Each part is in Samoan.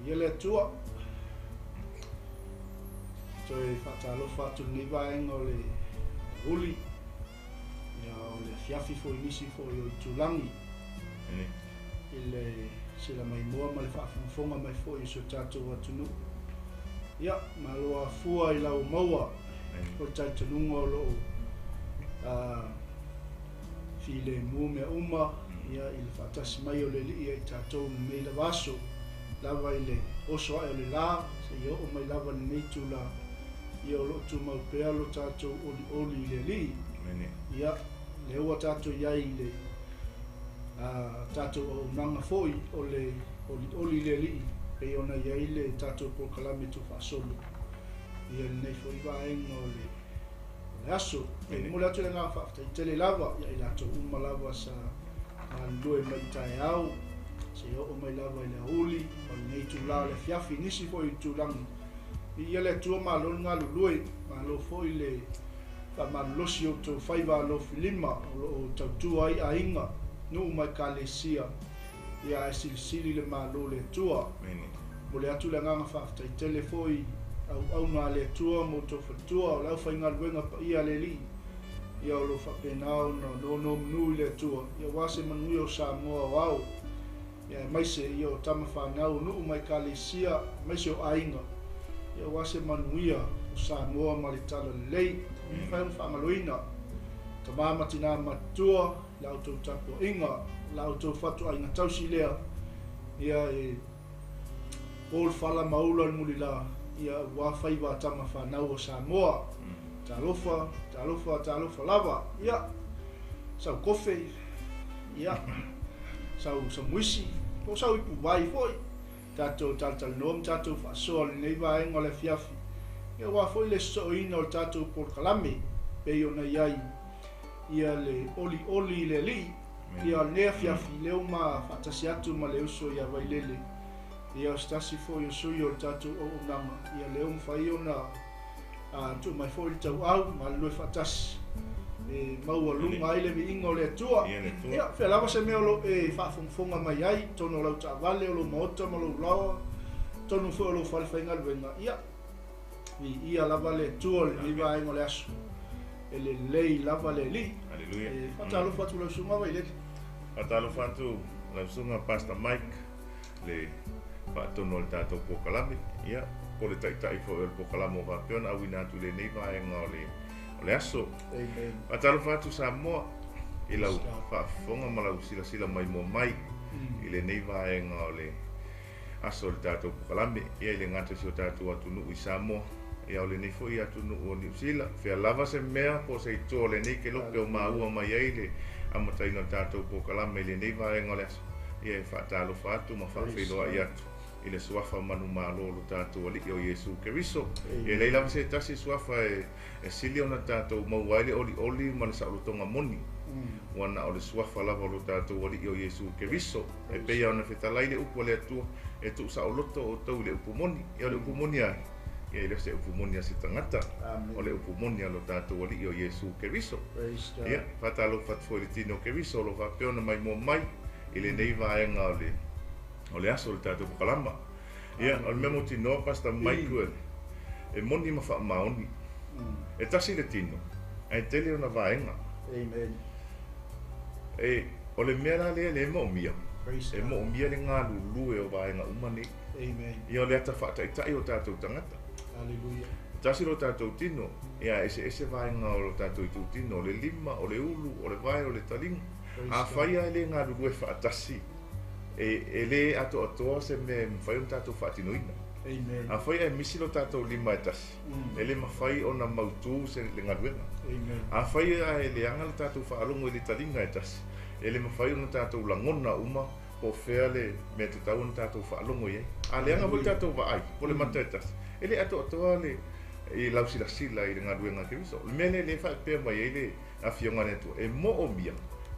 Ia le Atua, toe faatalofa atu i lenei vaega o le uli, ia o le afiafi foi i nisi foi o itulagi i le sila maimoa ma le faafogafoga mai foi o si o tatou atunuu. Ia, malo afua i lau maua o le talitonuga o lo o filemu mea uma ia i le faatasi mai o le Alii ia i tatou i lenei lava aso, lava i le oso ae o le la seia oo mai lava i lenei itula, ia o lo o tumau pea lo tatou olioli i le Alii. Ia, lea ua tatou i ai i le tatou auaunaga foi o le olioli i le Alii, pei ona i ai le tatou polokalame tuufaasolo ia i lenei foi vaega o le o le aso. E momoli atu le agaga faafetai tele lava ia i latou uma lava sa galulue mai i taeao seia oo mai lava i le aoauli o lenei itula o le afiafi i nisi foi o itulagi. Viia le Atua, malo le galulue, malo foi le faamalolosi o outou faiva alofilima o lo o tautua ai aiga, nuu ma ekalesia, ia ae silisili le malo o le Atua. Momoli atu le agaga faafetai tele foi i auauna a le Atua ma outou faletua, o le aufaigaluega paia a le Alii, ia o lo o faapena ona nonomanu i le Atua, ia aua se manuia o Samoa aoao, ia aemaise ia o tama fanau o nuu ma ekalesia, aemaise o aiga, ia aua se manuia o Samoa ma le Talalelei. E mafai ona faagaloina tama ma tina matutua, la outou tapuaiga, la outou fatuaiga tausi lea, ia e po le fala ma ula le mulila, ia aua faiva a tama fanau o Samoa. Talofa, talofa, talofa lava. Ia, sau kofe, ia, sau samuisi, po o sau ipuvai foi. Tatou talatalanoa ma tatou faasoa i lenei vaega o le afiafi, ia aua foi le sosooina o le tatou polokalame, pei ona i ai ia le olioli i le Alii, ia o lenei afiafi, lea ua ma faatasi atu ma le uso ia Vailele, ia o se tasi foi o sui o le tatou auaunaga, ia lea ua mafai ona tuu mai foi le tauau, galulue faatasi e maualuga ai le viiga o le Atua. Ia, fea lava se mea o lo o e faafogafoga mai ai, i totonu o lau taavale, o lou maota ma lou laoa, totonu foi o lou fale faigaluega, ia, viia lava le Atua i lenei vaega o le aso. E lelei lava le Alii. Aleluia. E faatalofa atu i lau susuga Vailele. Faatalofa atu lau susuga Pastor Mike le faatonu o le tatou polokalame, ia, po o le taitai foi o le polokalame ua faapea ona auina atu i lenei vaega o le, o le aso. Amen. Faatalofa atu Samoa i lau faafofoga ma lau silasila maimoa mai i lenei vaega o le aso o le tatou polokalame. Ia, e le gata i si o tatou atunuu i Samoa, ia o lenei foi atunuu o Niu Sila. Fea lava se mea po o se itu o lenei kelope o maua mai ai le amataina o le tatou polokalame i lenei vaega o le aso, ia e faatalofa atu ma faafeiloai atu i le suafa manumalo o lo tatou Alii o Iesu Keriso. E leai lava se tasi suafa e sili ona tatou maua ai le olioli ma le saolotoga moni, ua na o le suafa lava o lo tatou Alii o Iesu Keriso. E pei ona fetalai le upu a le Atua, e tuusaoloto outou i le upu moni. Ia o le upu moni a ai? Ia e le o se upu moni a se tagata, o le upu moni a lo tatou Alii o Iesu Keriso. Ia, faatalofa atu foi i le tino o Keriso o lo o faapea ona maimoa mai i lenei vaega o le o le aso o le tatou polokalama. Ia, o le mea mautinoa Pastor Mike, e moni ma faamaoni. E tasi le tino, ae tele ona vaega. Amen. E, o le mea la lea lea e moomia, e moomia le galulue o vaega uma nei. Amen. Ia, o le ata faataitai o tatou tagata. Hallelujah. Tasi lo tatou tino, ia eseese vaega o lo tatou itutino, o le lima, o le ulu, o le vae, o le taliga. Afai lava e le galulue faatasi, e le atoatoa se mea e mafai ona tatou faatinoina. Amen. Afai ae misi lo tatou lima e tasi, e le mafai ona mautu se le galuega. Amen. Afai ae leaga le tatou faalogo i le taliga e tasi, e le mafai ona tatou lagona uma po o fea le mea tatau ona tatou faalogo i ai. A leaga foi le tatou vaai po o le mata e tasi, e le atoatoa le i lau silasila i le galuega a Keriso. O le mea lea lea e faapea mai ai le Afioga a le Atua, e moomia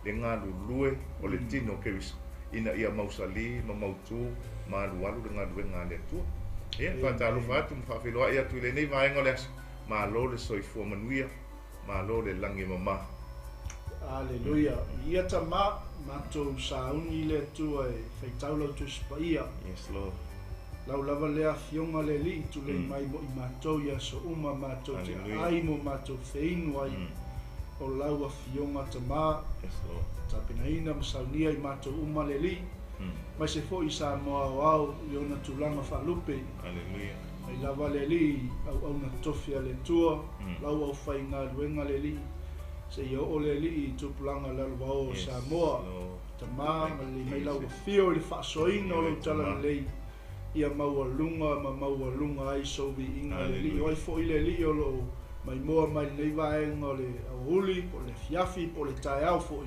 le galulue o le tino o Keriso ina ia mausali ma mautu ma alualu le galuega a le Atua. Ia, faatalofa atu ma faafeiloai atu i lenei vaega o le aso. Malo le soifua manuia, malo le lagi e mama. Aleluia. Ia tama, matou sauni i le Atua e faitau lau Tusi Paia. Yes, Lord. Lau lava lea Afioga le Alii tulei mai mo i matou i aso uma matou te aai mo matou feinu ai o lau Afioga Tama. Tapenaina ma saunia i matou uma le Alii, aemaise foi i Samoa aoao i ona tulaga faalupe. Mai lava le Alii auauna tofi a le Atua, lau aufaigaluega le Alii, seia oo le Alii i tupulaga lalovaoa o Samoa. Tama, agalelei mai lau Afio i le faasoaina o lou talalelei, ia maualuga ma maualuga ai sou viiga le Alii. O ai foi le Alii o lo o maimoa mai lenei vaega o le aoauli, po o le afiafi, po o le taeao foi,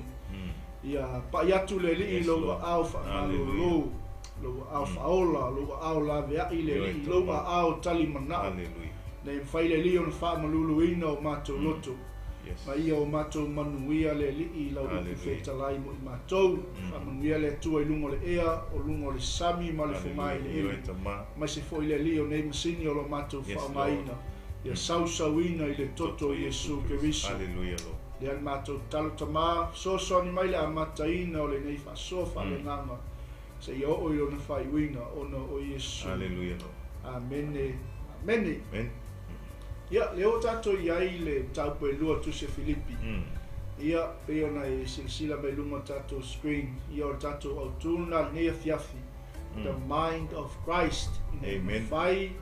ia pai atu le Alii i lou aao faamalolo, lou aao faaola, lou aao laveai le Alii, lou aao tali manao, ina ia mafai le Alii ona faamaluluina o matou loto. Ma ia o matou manuia le Alii i lau upu fetalai mo i matou. Faamanuia le Atua i luga o le ea, o luga o le sami ma le fogaeleele, aemaise foi le Alii o nei masini o lo matou faaaogaina, ia sausauina i le toto o Iesu Keriso. Lea le matou tatalo Tama, fesoasoani mai le amataina o lenei faasoa faaleagaga, seia oo i lona faaiuina ona o Iesu. Amene. Amene. Ia, lea ua tatou i ai i le mataupu e lua Tusi a Filipi. Ia, pei ona e silasila mai luma o le tatou screen, ia o le tatou autu lena i lenei afiafi, The Mind of Christ, ina ia mafai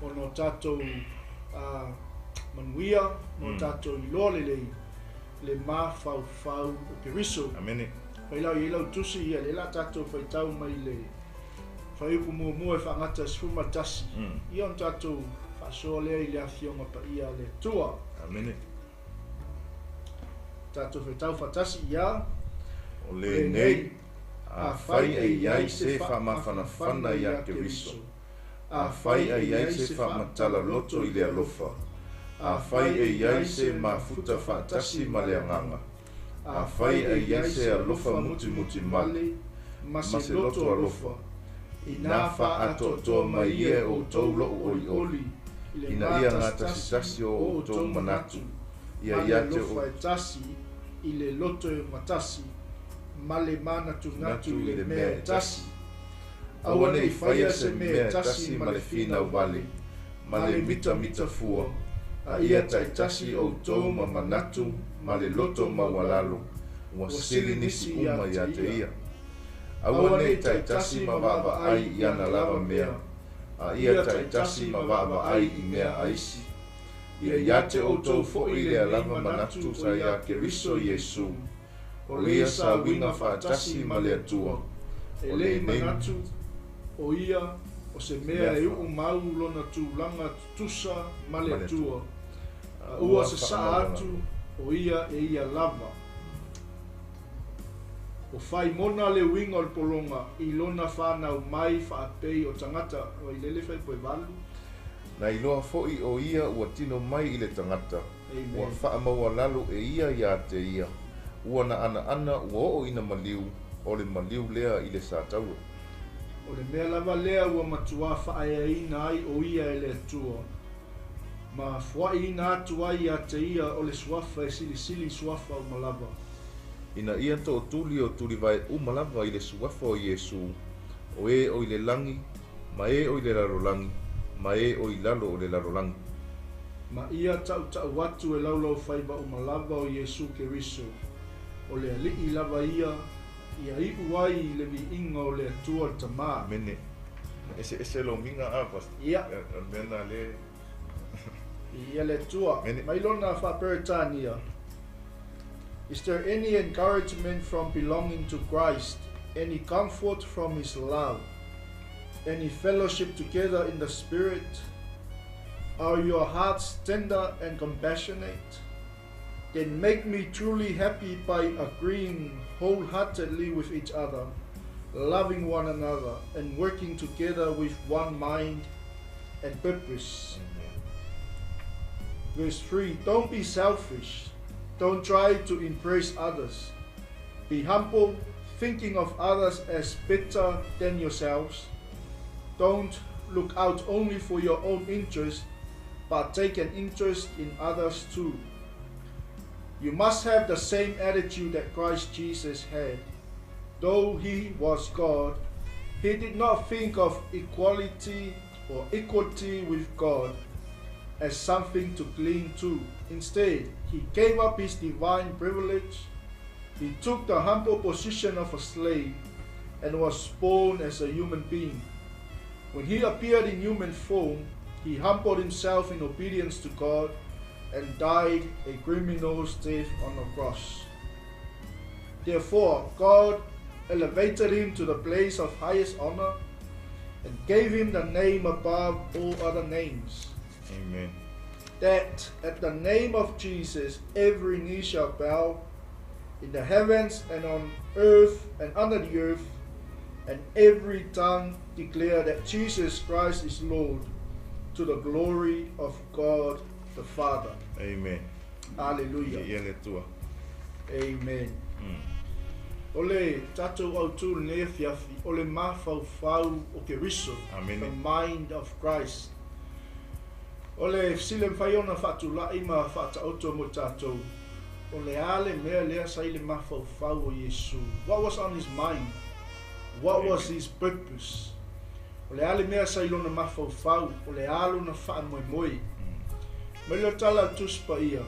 ona o tatou manuia ma o tatou iloa lelei le mafaufau o Keriso. Fai lau i ai lau tusi, ia lea o le a tatou faitau mai le Fuaiupu muamua e faagata i 11, ia ona tatou faasoa lea i le Afioga Paia a le Atua. Amene. Tatou faitau faatasi ia. O lenei, afai e i ai se faamafanafana iā Keriso, afai e i ai se faamatala loto i le alofa, afai e i ai se mafuta faatasi ma le Agaga, Afai e i ai se alofa mutimuti male ma se loto alofa, inā faaatoatoa mai ia e outou loʻu ʻoliʻoli, ina ia gatasitasi o outou manatu, ia ia te alofa e tasi i le loto e gatasi, ma le manatunatu i le mea e tasi. Aua ne i faia se mea e tasi ma le finau wale, ma le mitamita fua, a ia taitasi outou ma manatu ma le loto maualalo, ua sili nisi uma iā te ia. Aua ne i taitasi ma vaavaai i ana lava mea, a ia taitasi ma vaavaai i mea a isi. Ia iā te outou foʻi lea lava manatu sa iā Keriso Iesu, o ia sa uiga faatasi ma le Atua, E o le i lenei. manatu o ia o se mea e uʻu mau lona tulaga tutusa ma le Atua, a ua sasaa atu o ia e ia lava. O Faimona le uiga o le pologa i lona fanau mai faapei o tagata, oi lele fai poe valu. Na iloa foʻi o ia ua tino mai i le tagata, ua Amen. faamaualalo e ia iā te ia, ua na anaana ua oo ina maliu, o le maliu lea i le satauro. O le mea lava lea ua matuā faaeaina ai o ia e le Atua, ma foaiina atu ai ia te ia o le suafa e silisili i suafa uma lava. Ina ia tootuli o tulivae uma lava i le suafa o Iesu, o e o i le lagi, ma e o i le lalolagi, ma e o i lalo o le lalolagi. Ma ia tautau atu e laulaufaiva uma lava o Iesu Keriso, o le Alii lava ia, ia iu ai i le viiga o le Atua le Tama. Amene. Eseese lomiga a Pastor. Ia. O le mea lena lea. Ia le Atua. Amene. Mai lona faa-Peretania. Is there any encouragement from belonging to Christ, any comfort from his love, any fellowship together in the Spirit? Are your hearts tender and compassionate? Then make me truly happy by agreeing wholeheartedly with each other, loving one another, and working together with one mind and purpose. Verse 3, don't be selfish. Don't try to impress others. Be humble, thinking of others as better than yourselves. Don't look out only for your own interest, but take an interest in others too. You must have the same attitude that Christ Jesus had. Though he was God, He did not think of equality or equity with God as something to cling to. Instead, he gave up his divine privilege. He took the humble position of a slave and was born as a human being. When he appeared in human form, he humbled himself in obedience to God and died a criminal's death on the cross. Therefore, God elevated him to the place of highest honor and gave him the name above all other names. Amen. That at the name of Jesus every knee shall bow in the heavens and on earth and under the earth, and every tongue declare that Jesus Christ is Lord, to the glory of God the Father. Amen. Hallelujah. Viia le Atua. Amen. O le tatou autū i lenei afiafi, o le mafaufau o Keriso, Amene. the mind of Christ. O le fesili e mafai ona faatulai ma faataoto mo i tatou, o le a le mea lea sa i le mafaufau o Iesu? What was on his mind? What was Amen. his purpose? O le a le mea sa i lona mafaufau? O le a lona faamoemoe? Mai le tala a le Tusi Paia,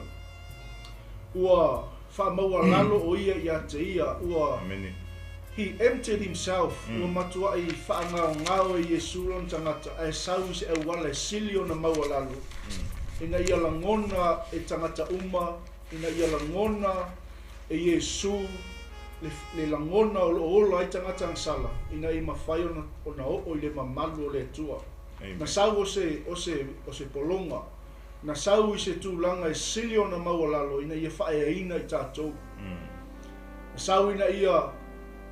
ua faamaualalo o ia ia te ia, ua Amene. He emptied himself, ua matuai faagaogao e Iesu lona tagata, ae sau i se auala e sili ona maualalo, ina ia lagona e tagata uma, ina ia lagona e Iesu le, le lagona o loo ola ai tagata agasala, ina ia mafai ona, ona oo i le mamalu o le Atua. Na Amen. sau o se, o se, o se pologa, na sau i se tulaga e sili ona maualalo, ina ia faaeaina i tatou. Na sau ina ia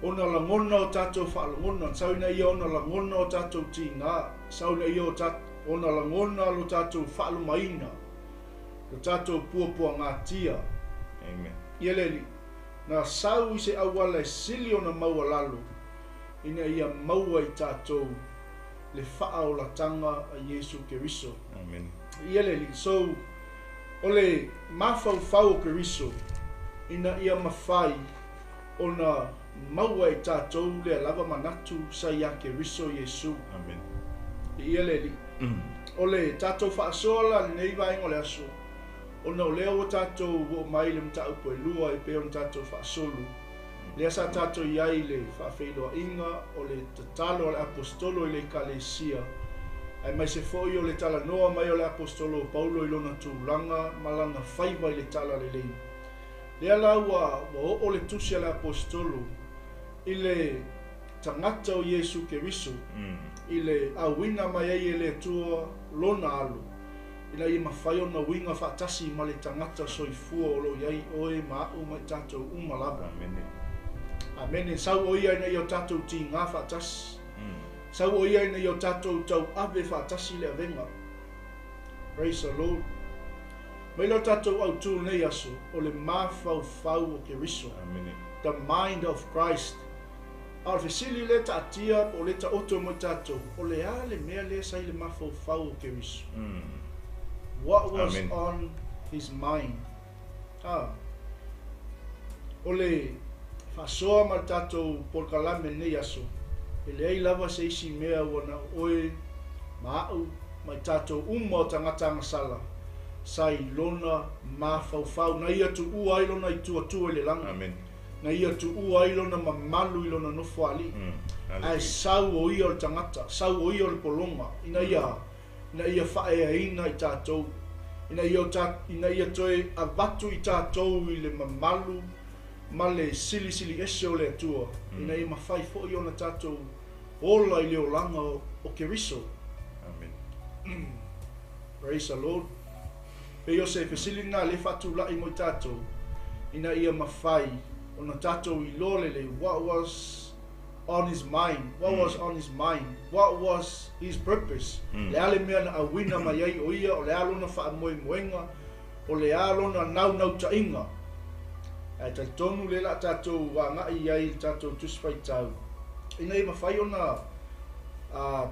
ona lagona o tatou faalagona, na sau ina ia ona lagona o tatou tigā, sau ina ia o ta, ona lagona lo tatou faalumaina, lo tatou puapuagatia. Amen. Ia le alii, na sau i se auala e sili ona maualalo, ina ia maua i tatou le faaolataga a Iesu Keriso. Amen. Ia le alii, so o le mafaufau o Keriso, ina ia mafai ona maua i tatou lea lava manatu sa ia Keriso Iesu. Amen. Ia le alii. O le tatou faasoa la lenei vaega o le aso, ona o lea ua tatou oo mai i le mataupu e lua e pei ona tatou faasolo. Lea sa tatou i ai i le faafeiloaiga o le tatalo a le Aposetolo i le Ekalesia, aemaise foi o le talanoa mai o le Aposetolo o Paulo i lona tulaga ma lana faiva i le talalelei. Lea la ua ua oo le tusi a le Aposetolo i le tagata o Iesu Keriso, i le auina mai ai e le Atua lona alo, ina ia mafai ona uiga faatasi ma le tagata soifua o lo o i ai oe ma a'u ma i tatou uma lava. Amene. Amene. Sau o ia ina ia o tatou tigā faatasi. Sau o ia ina ia o tatou tauave faatasi le avega. Praise the Lord. Mai le o tatou autū lenei aso, o le mafaufau o Keriso. Amene. The mind of Christ. A o le fesili lea taatia po o lea taoto mo i tatou, o le a le mea lea sa i le mafaufau o Keriso? What was Amen. on his mind? Ah. O le faasoa ma le tatou polokalame lenei aso, e leai lava se isi mea ua na o oe ma a'u ma i tatou uma o tagata agasala sa i lona mafaufau, na ia tuua ai lona ituatua i le lagi. Amen. Na ia tuua ai lona mamalu i lona nofoalii. Ae sau o ia o le tagata, sau o ia o le pologa, ina ia, ina ia faaeaina i tatou, ina ia, o ina ia toe avatu i tatou i le mamalu ma le silisili ese o le Atua, ina ia mafai foi ona tatou ola i le olaga o, o Keriso. Amen. Praise the Lord. Pei o se fesili lena lea e faatulai mo i tatou, ina ia mafai ona tatou iloa lelei what was on his mind, what was on his mind, what was his purpose. Le a le mea na auina mai ai o ia, o le a lona faamoemoega, o le a lona naunautaiga. Ae talitonu lea o le a tatou agai i ai i le tatou Tusi Faitau, ina ia mafai ona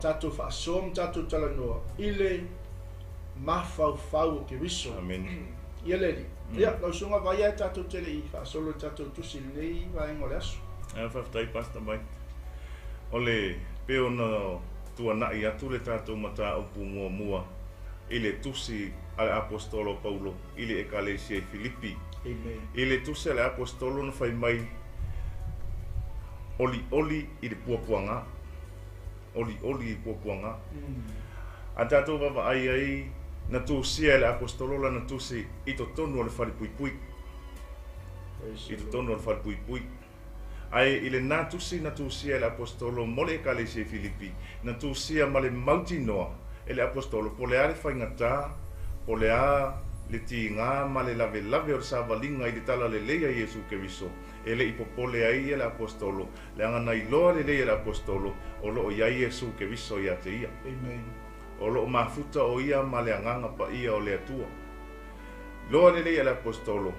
tatou faasoa ma tatou talanoa i le mafaufau o Keriso. Amen. Ia le alii. Ia, lau susuga Vaia e tatou te le i faasolo i le tatou tusi i lenei vaega o le aso. Faafetai Pastor Mike. O le Pei ona tuanai atu le tatou mataupu muamua i le tusi a le Aposetolo Paulo i le Ekalesia i Filipi. Amen. I le tusi a le Aposetolo na fai mai, Olioli i le puapuaga. Olioli i puapuaga. A tatou vaavaai ai, na tusia e le Aposetolo lana tusi i totonu o le falepuipui. I totonu o le falepuipui. Ae i lena tusi na tusia e le Aposetolo mo le Ekalesia i Filipi, na tusia ma le mautinoa e le Aposetolo po o le a le faigata, po o le a le tiga ma le lavelave o le savaliga i le talalelei a Iesu Keriso, e le i popole ai ia le Aposetolo, leaga na iloa lelei e le Aposetolo o lo o i ai Iesu Keriso ia te ia. Amen. O lo o mafuta o ia ma le Agaga Paia o le Atua. Iloa lelei e le Aposetolo,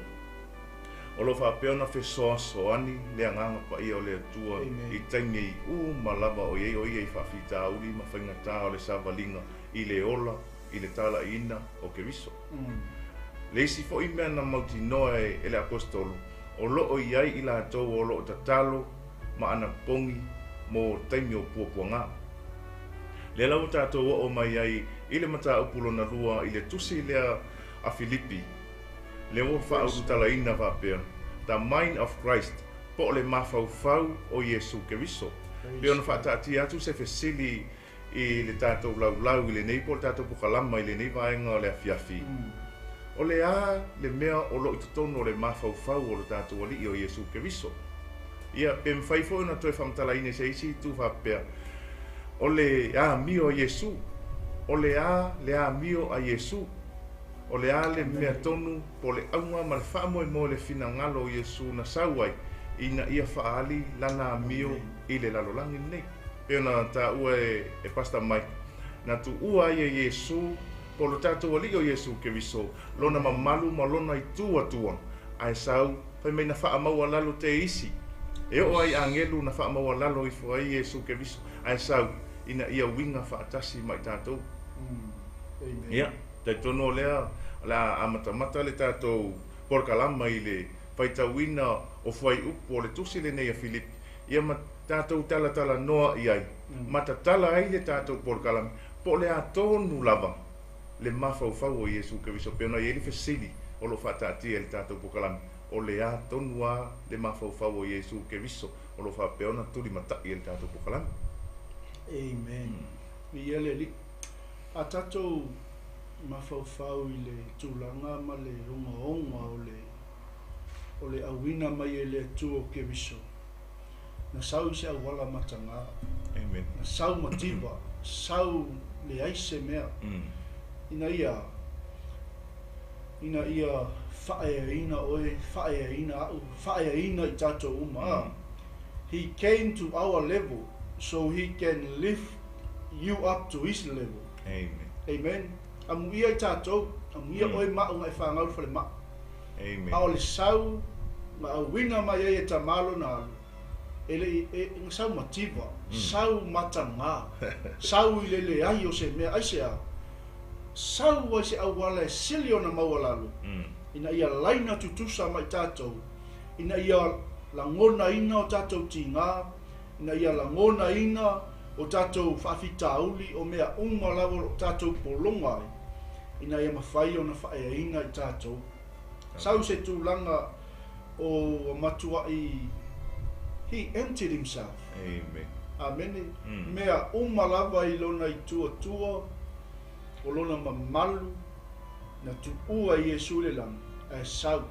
O lo o faapea ona fesoasoani le Agaga Paia o le Atua i taimi uma lava o i ai o ia i faafitauli ma faigata o le savaliga i le ola i le talaiina o Keriso. Le isi foi mea na mautinoa e le Aposetolo, o lo o i ai i latou o lo o tatalo ma anapogi mo taimi o puapuaga. Lea la ua tatou oo mai ai i le mataupu lona lua i le tusi lea a Filipi, Lea ua faaulutalaina faapea, The mind of Christ, po o le mafaufau o Iesu Keriso. Pei ona faataatia atu se fesili i le tatou laulau i lenei po o le tatou pokalama i lenei vaega o le afiafi, O le a le mea o lo o i totonu o le mafaufau o lo tatou Alii o Iesu Keriso? Ia, pe mafai foi ona toe faamatalaina i se isi itu faapea, O le amio a Iesu, o le a le amio a Iesu? O le a le mea tonu po o le auga ma le faamoemoe le finagalo o Iesu na sau ai ina ia faaali lana amio i le lalolagi lenei? Pei ona taua e Pastor Mike, na tuua ai e Iesu po o lo tatou Alii o Iesu Keriso lona mamalu ma lona itu atua, ae sau, fai mai na faamaualalo te isi. E oo ai agelu na faamaualalo ifo ai Iesu Keriso, ae sau ina ia uiga faatasi ma i tatou. Ia. Talitonu o lea o le a amatamata le tatou polokalama i le faitauina o fuaiupu o le tusi lenei a Filipi, ia ma tatou talatalanoa i ai, ma tatala ai le tatou polokalame, po o le a tonu lava le mafaufau o Iesu Keriso, pei ona i ai le fesili o lo o faataatia i le tatou polokalame, o le a tonu lava le mafaufau o Iesu Keriso o lo o faapea ona tulimatai e le tatou polokalame. Amen. Viia le Alii. A tatou mafaufau i le tulaga ma le ogaoga o le o le auina mai e le Atua o Keriso, na sau i se auala mataga, Amen. na sau mativa, sau leai se mea, ina ia ina ia faaeaina oe, faaeaina au, faaeaina i tatou uma. A. He came to our level so he can lift you up to his level. Amen. Amen. Amuia i tatou, amuia oe ma au nga e fanau i le falemai. Amen. A o le sau na auina mai ai e Tamā lona alu, e le i, e, na sau mativa, sau mataga, sau i le leai o se mea, aisea? Sau ai se auala e sili ona maualalo, ina ia laina tutusa ma i tatou, ina ia lagonaina o tatou tiga, ina ia lagonaina o tatou faafitauli o mea uma lava o lo o tatou pologa ai, ina ia mafai ona faaeaina i tatou. Sau se tulaga o ua matuai He emptied himself. Amen. Amene. Mea uma lava i lona ituatua, o lona mamalu, na tuua e Iesu i le lagi, ae sau.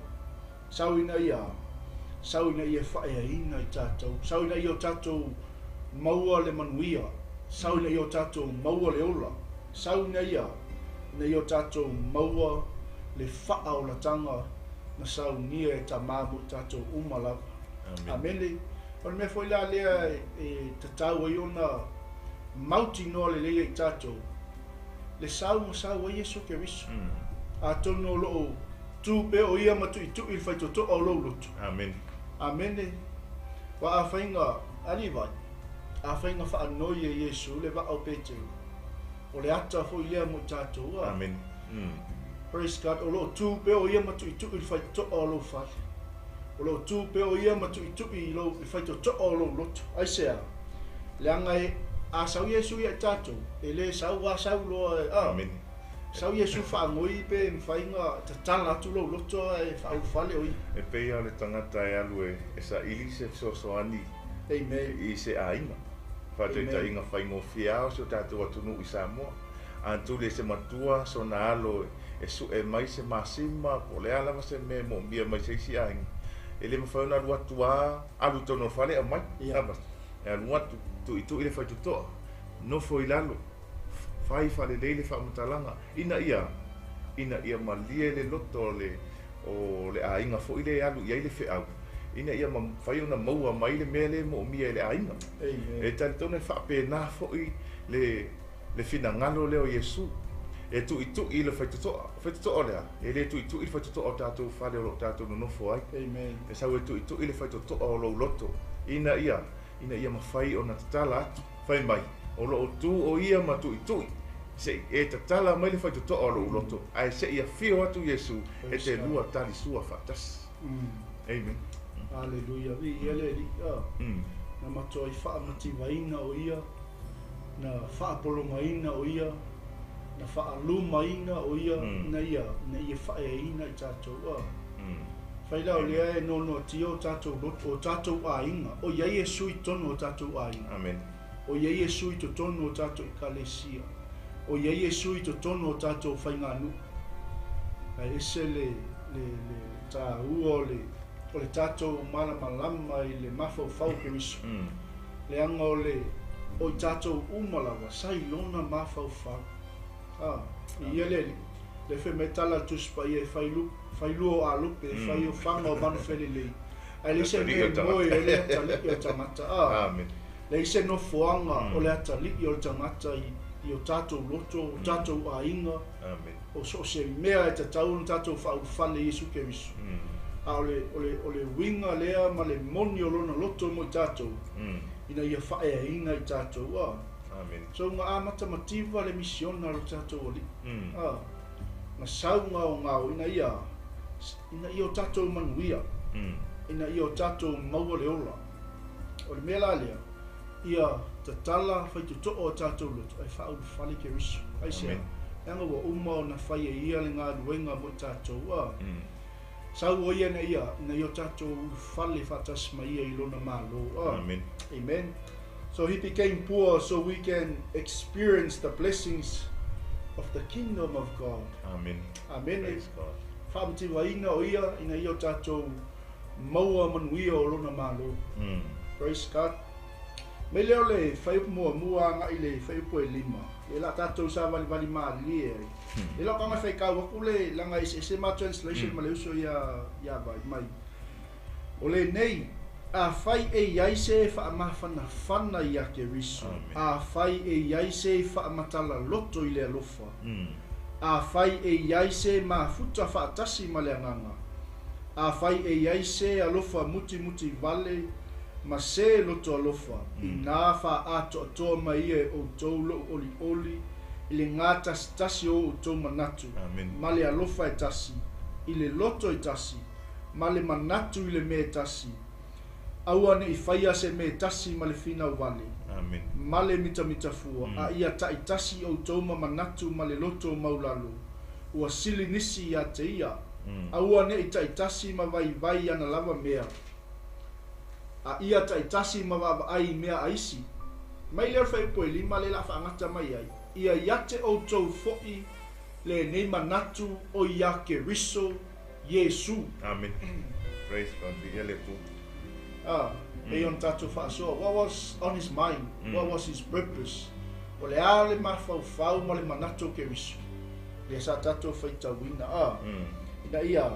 Sau ina ia, sau ina ia faaeaina i tatou, sau ina ia o tatou maua le manuia, sau ina ia o tatou maua le ola, sau ina ia, ina ia o tatou maua le faaolataga na saunia e Tamā mo i tatou uma lava. Amene. O le mea foi la lea e tatau ai ona mautinoa lelei e i tatou, le sau ma sau ai Iesu Keriso. Atonu o lo o Tu pea o ia ma tuitui i le faitotoa o lou loto. Amene. Amene. Ua afai nga, a Livai, afai nga faanoi e Iesu le vaa o Peteru, o le ata foi lea mo i tatou, a. Amene. Praise God. O lo o tu pea o ia ma tuitui i le faitotoa o lou fale. O lo o tu pea o ia ma tuitui i lou, le faitotoa o lou loto. Aisea? Leaga e A sau Iesu ia i tatou, e le sau a sau loa e, a. Amene. Sau Iesu faagoi pe mafai ona tatala atu lou loto ae faaulufale o ia. E pei lava o le tagata e alu e saili se fesoasoani Amen. i se aiga. Faataitaiga faigofie lava o si o tatou atunuu i Samoa. A tuli e se matua sona alo e sue mai se masima po o le a lava se mea e moomia mai se isi aiga, e le mafai ona alu atu lava, alu i totonu o le fale aumai. E alu atu, tuitui le faitotoa, nofo i lalo, fai faalelei le faamatalaga, ina ia, ina ia malie le loto o le, o le aiga foi lea e alu i ai le feau, ina ia mafai ona maua mai le mea lea e moomia e le aiga. Amen. E talitonu e faapena foi le, le finagalo lea o Iesu, e tuitui i le faitotoa. O faitotoa o le a? E le tuitui le faitotoa o tatou fale o lo o tatou nonofo ai. Amen. E sau e tuitui le faitotoa o lou loto, ina ia, ina ia mafai ona tatala atu, fai mai, o lo o tu o ia ma tuitui, se'i e tatala mai le faitotoa o lou loto, ae se'i afio atu Iesu e te lua talisua faatasi. Amen. Aleluia. Viia le Alii. Na matuai faamativaina o ia, na faapologaina o ia, na faalumaina o ia, ina ia, ina ia faaeaina i tatou. Fai la o lea e noanoatia o tatou loto, o tatou aiga, o i ai Iesu i totonu o tatou aiga. Amen. O i ai Iesu i totonu o tatou ekalesia. O i ai Iesu i totonu o tatou faiganuu. Ae ese le, le, le taua o le, o le tatou malamalama i le mafaufau o Keriso. Leaga o le, o i tatou uma lava, sa i lona mafaufau. I ia le Alii, le fai mai tala a le Tusi Paia e fai lu, fai lua o alupe, e fai o faga o manufelelei. Ae leai se mea e moe ai le atalii o le tagata. Amen. Leai se nofoaga o le atalii o le tagata i, i o tatou loto, o tatou aiga, Amen. o so o se mea e tatau ona tatou faaulufale i Iesu Keriso. A o le, o le, o le uiga lea ma le moni o lona loto mo i tatou, ina ia faaeaina i tatou. Amen. So ua amata mativa le misiona o le tatou Alii. Na sau gaogao ina ia, ina ia o tatou manuia, ina ia o tatou maua le ola. O le mea la lea, ia tatala faitotoo o tatou loto ae faaulufale Keriso. Aisea? Amen. Leaga ua uma ona fai e ia le galuega mo i tatou. Sau o ia ina ia, ina ia o tatou ulufale faatasi ma ia i lona Malo. Amen. Amen. So he became poor so we can experience the blessings of the kingdom of God. Amen. Amen. Praise God. Faamativaina o ia ina ia o tatou maua manuia o lona Malo. Praise God. Mai lea o le fuaiupu muamua agai i le fuaiupu e 5. Le la tatou savalivali malie ai. Le la kaga faitau atu le laga eseese ma translation ma le uso ia ia vai mai. O lenei, afai e i ai se faamafanafana ia Keriso. Amen. Afai e i ai se faamatala loto i le alofa. Afai e i ai se mafuta faatasi ma le agaga. Afai e i ai se alofa mutimuti vale ma se loto alofa. Ina faaatoatoa mai ia e outou lou olioli i le gatasitasi o outou manatu. Amen. Ma le alofa e tasi, i le loto e tasi, ma le manatu i le mea e tasi. Aua ne'i faia se mea e tasi ma le finau vale. Amen. Ma le mitamitafua, a ia taitasi outou ma manatu ma le loto maulalo. Ua sili nisi ia te ia. Aua ne'i taitasi ma vaivai ana lava mea. A ia taitasi ma vaavaai i mea aisi. Mai lea o le fuaiupu e 5 le la faagata mai ai. Ia ia te outou fo'i lenei manatu o ia Keriso Iesu. Amen. Praise God. Viia le Atua. E ona tatou faasoa. What was on his mind? What was his purpose? O le a le mafaufau ma le manatu o Keriso. Lea sa tatou faitauina. Ina ia,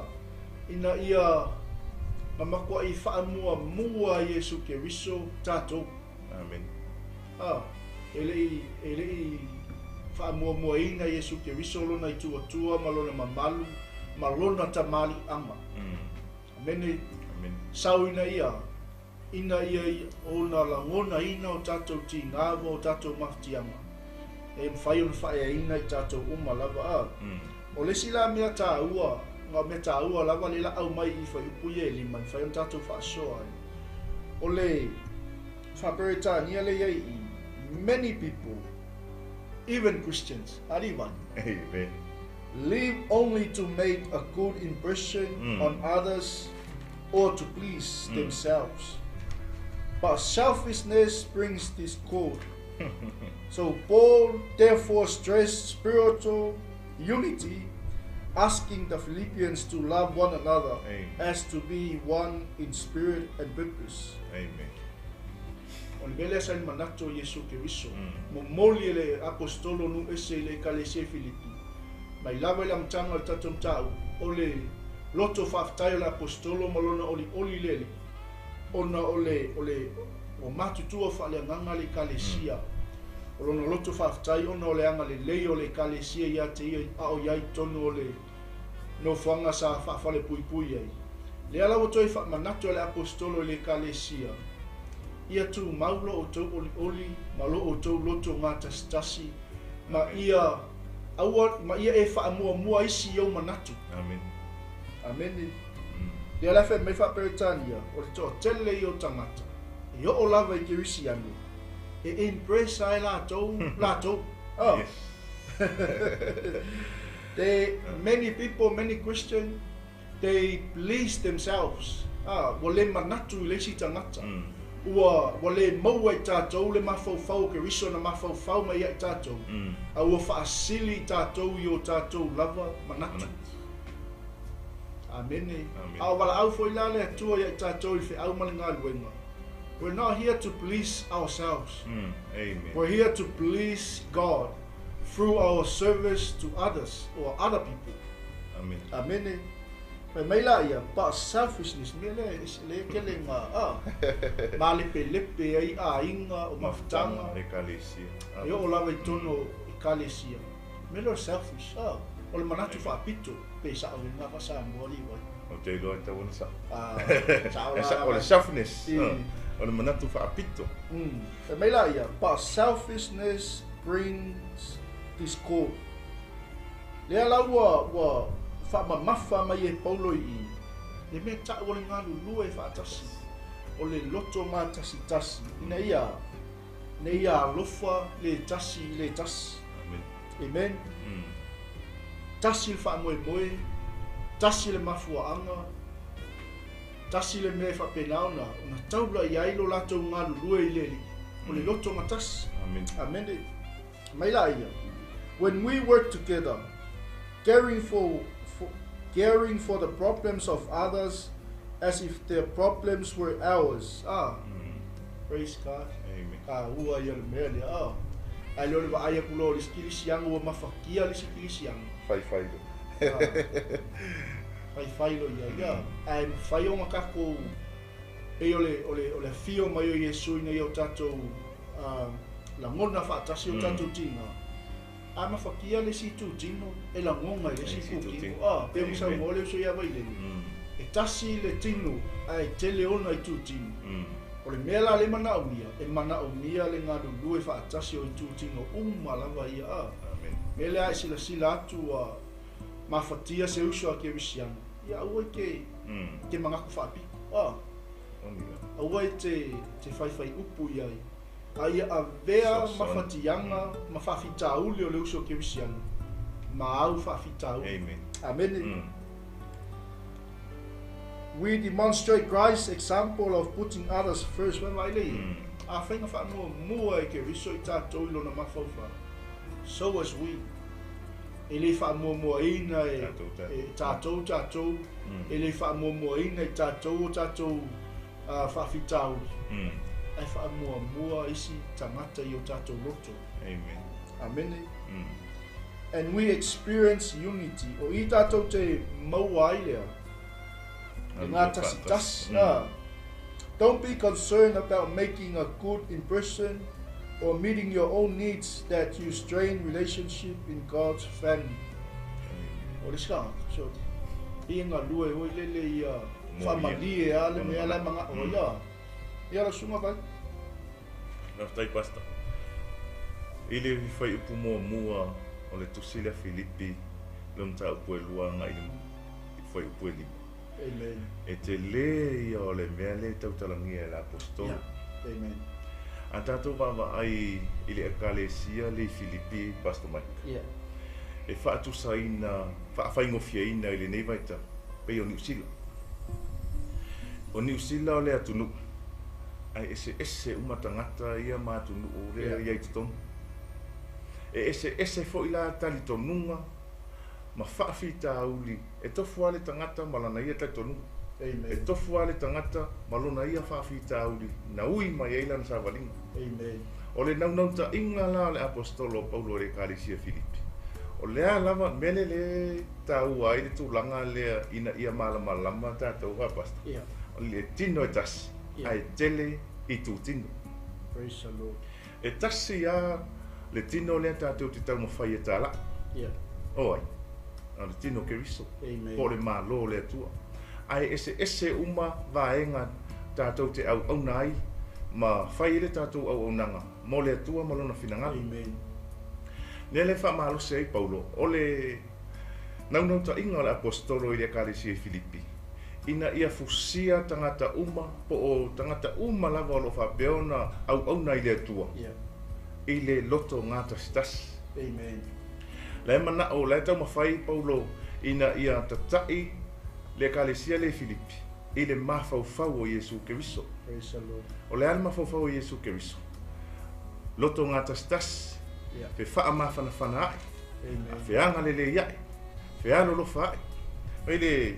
ina ia na matuai faamuamua Iesu Keriso tatou. Amen. E le'i, e le'i faamuamuaina Iesu Keriso lona i tuatua ma lona mamalu ma lona tamaliiaga. Amene. Amen. Sau ina ia, ina ia ona lagonaina o tatou tiga ma o tatou mafatiaga. E mafai ona faaeaina i tatou uma lava. O le isi la mea taua, nga mea taua lava le la aumai i fuaiupu ia e 5, e mafai ona tatou faasoa ai. O le Faaperetania le iai i Many people, even Christians, alivani. Amen. Live only to make a good impression on others or to please themselves. But selfishness brings discord. So Paul therefore stressed spiritual unity, asking the Philippians to love one another. Amen. As to be one in spirit and purpose. Amen. O le mea lea sa i le manatu o Iesu Keriso, momoli e le Aposetolo nuu ese i le Ekalesia i Filipi, mai lava i le amataga o le tatou mataupu, o le loto faafetai o le Aposetolo ma lona olioli i le Alii, ona o le, o le, ua matutua faaleagaga le Ekalesia. O lona loto faafetai ona o le agalelei o le Ekalesia ia te ia a o i ai i totonu o le nofoaga sa faafalepuipui ai. Lea la ua toe faamanatu e le Aposetolo i le Ekalesia, Ia tumau lo outou olioli ma lo outou loto gatasitasi, ma ia aua, ma ia e faamuamua isi i ou manatu. Amene. Amene. Lea la e fai mai faa-Peretania, o le toatele ia o tagata, e oo lava i Kerisiano, e impress ai latou, latou. Oh. Yes. They, many people, many Christian, they please themselves. Ah, ua le manatu i le isi tagata. Ua, ua le maua i tatou le mafaufau o Keriso na mafaufau mai ia i tatou, a ua faasili i tatou i o tatou lava manatu. Amene. Amene. A o valaau foi la le Atua ia i tatou i le feau ma le galuega. We're not here to please ourselves. Amen. We're here to please God through our service to others or other people. Amene. Amene. Fai mai la ia, but selfishness, mea lea e ese lea kele ngā, a, malepelepe ai aiga o mafutaga. Ekalesia. E oo lava i totonu o Ekalesia. Mea lea o le selfish, a, o le manatu faapito, pe sao i lena faa-Samoa alii vai. Ou te iloa e tatau ona sao. A, sao E la sao, o le lava. selfness, I. o le manatu faapito. Fai mai la ia, but selfishness brings discord. Lea la ua, ua faamamafa mai e Paulo i i, le mea tau o le galulue faatasi, o le loto gatasitasi, ina ia, ina ia alofa le tasi i le tasi. Amen. Amen. Tasi le faamoemoe, tasi le mafuaaga, tasi le mea e faapena ona, ona taula i ai lo latou galulue i le Alii, o le loto gatasi. Amen. Amene. Mai la ia, when we work together, caring for, for, caring for the problems of others as if their problems were ours. Ah, praise God. Amen. A ua ia le mea lea. Ah. Ai leo le vaai aku loa o le isi kilisiaga ua mafatia le isi kilisiaga. Faifai lo. Ah. Faifai lo ia. Ia. Ae mafai ona takou pei o le, o le, o le afio mai o Iesu ina ia o tatou lagona faatasi o tatou tiga. A mafatia le isi itutino e lagona i le isi Isi itutino. itutino. Ah, pei ona Amen. saunoa le uso ia Vailele. E tasi le tino ae tele ona itutino. O le mea la le manaomia, e manaomia le galulue faatasi o itutino uma lava ia. Ah. Amen. Mea lea e silasila atu ua mafatia se uso a Kerisiano. Ia aua i te, te manatu faapito. Ah. Oni la. Aua i te, te faifai upu i ai. A ia avea Sosoani. mafatiaga ma faafitauli o le uso Kerisiano. Ma au faafitauli. Amen. Amene. We demonstrate Christ's example of putting others first. Vai vai le ia. A faiga faamuamua e Keriso i tatou i lona mafaufau. So as we. E le faamuamuaina e Tatou, tatou. e tatou, tatou. E le faamuamuaina i tatou o tatou faafitauli. Ae faamuamua isi tagata i o tatou loto. Amen. Amene. And we experience unity. O i tatou te maua ai lea. E ngā tasi tasi. Ah. Don't be concerned about making a good impression or meeting your own needs that you strain relationship in God's family. O le sika, so, i ngā lue hoi lele ia Mo whamalie a le Ona mea lai mana. manga o ia. Ia la sunga vai. Faafetai, Pastor. I le fai upu muamua o le tusi lea Filipi, le mataupu e lua agai i le fai upu e lima. Amen. E te lē ia o le mea lea e tautalagia e le apostolo. Yeah. Amen. A tatou vaavaai i le Ekalesia le i Filipi, Pastor Mike. Yeah. E faatusaina, faafaigofieina i lenei vaitau, pei o Niu Sila. O Niu Sila o le atunuu, ae eseese uma tagata ia ma atunuu lea i ai totonu. E eseese foi la talitonuga ma faafitauli, e tofu lava le tagata ma lana ia talitonuga. Amen. E tofu lava le tagata ma lona ia faafitauli na ui mai ai lana savaliga. Amen. O le naunautaiga la o le aposetolo o Paulo i le Ekalesia Filipi, o le a lava mea lea e taua ai le tulaga lea ina ia malamalama tatou a Pastor. Yeah. O le tino e tasi, Yeah. ae tele itutino. Praise the Lord. E tasi lava le tino lea tatou te taumafai e talai. Yeah. O ai? O le tino Keriso. Amen. Po o le Malo o le Atua. Ae eseese uma vaega tatou te auauna ai ma fai ai le tatou auaunaga mo le Atua ma Lona finagalo. Amen. Lea le faamalosi ai Paulo, o le naunautaiga o le aposetolo i le Ekalesia i Filipi, ina ia fusia tagata uma po o tagata uma lava o lo o faapea ona auauna i le Atua Yeah. i le loto gatasitasi. Amen. La e manao, la e taumafai Paulo ina ia tata'i le Ekalesia lea i Filipi i le mafaufau o Iesu Keriso. Praise the Lord. O le a le mafaufau o Iesu Keriso? Loto gatasitasi, Yeah. fe faamafanafana a'i, Amen. feagalelei a'i, fealolofa a'i. Mai le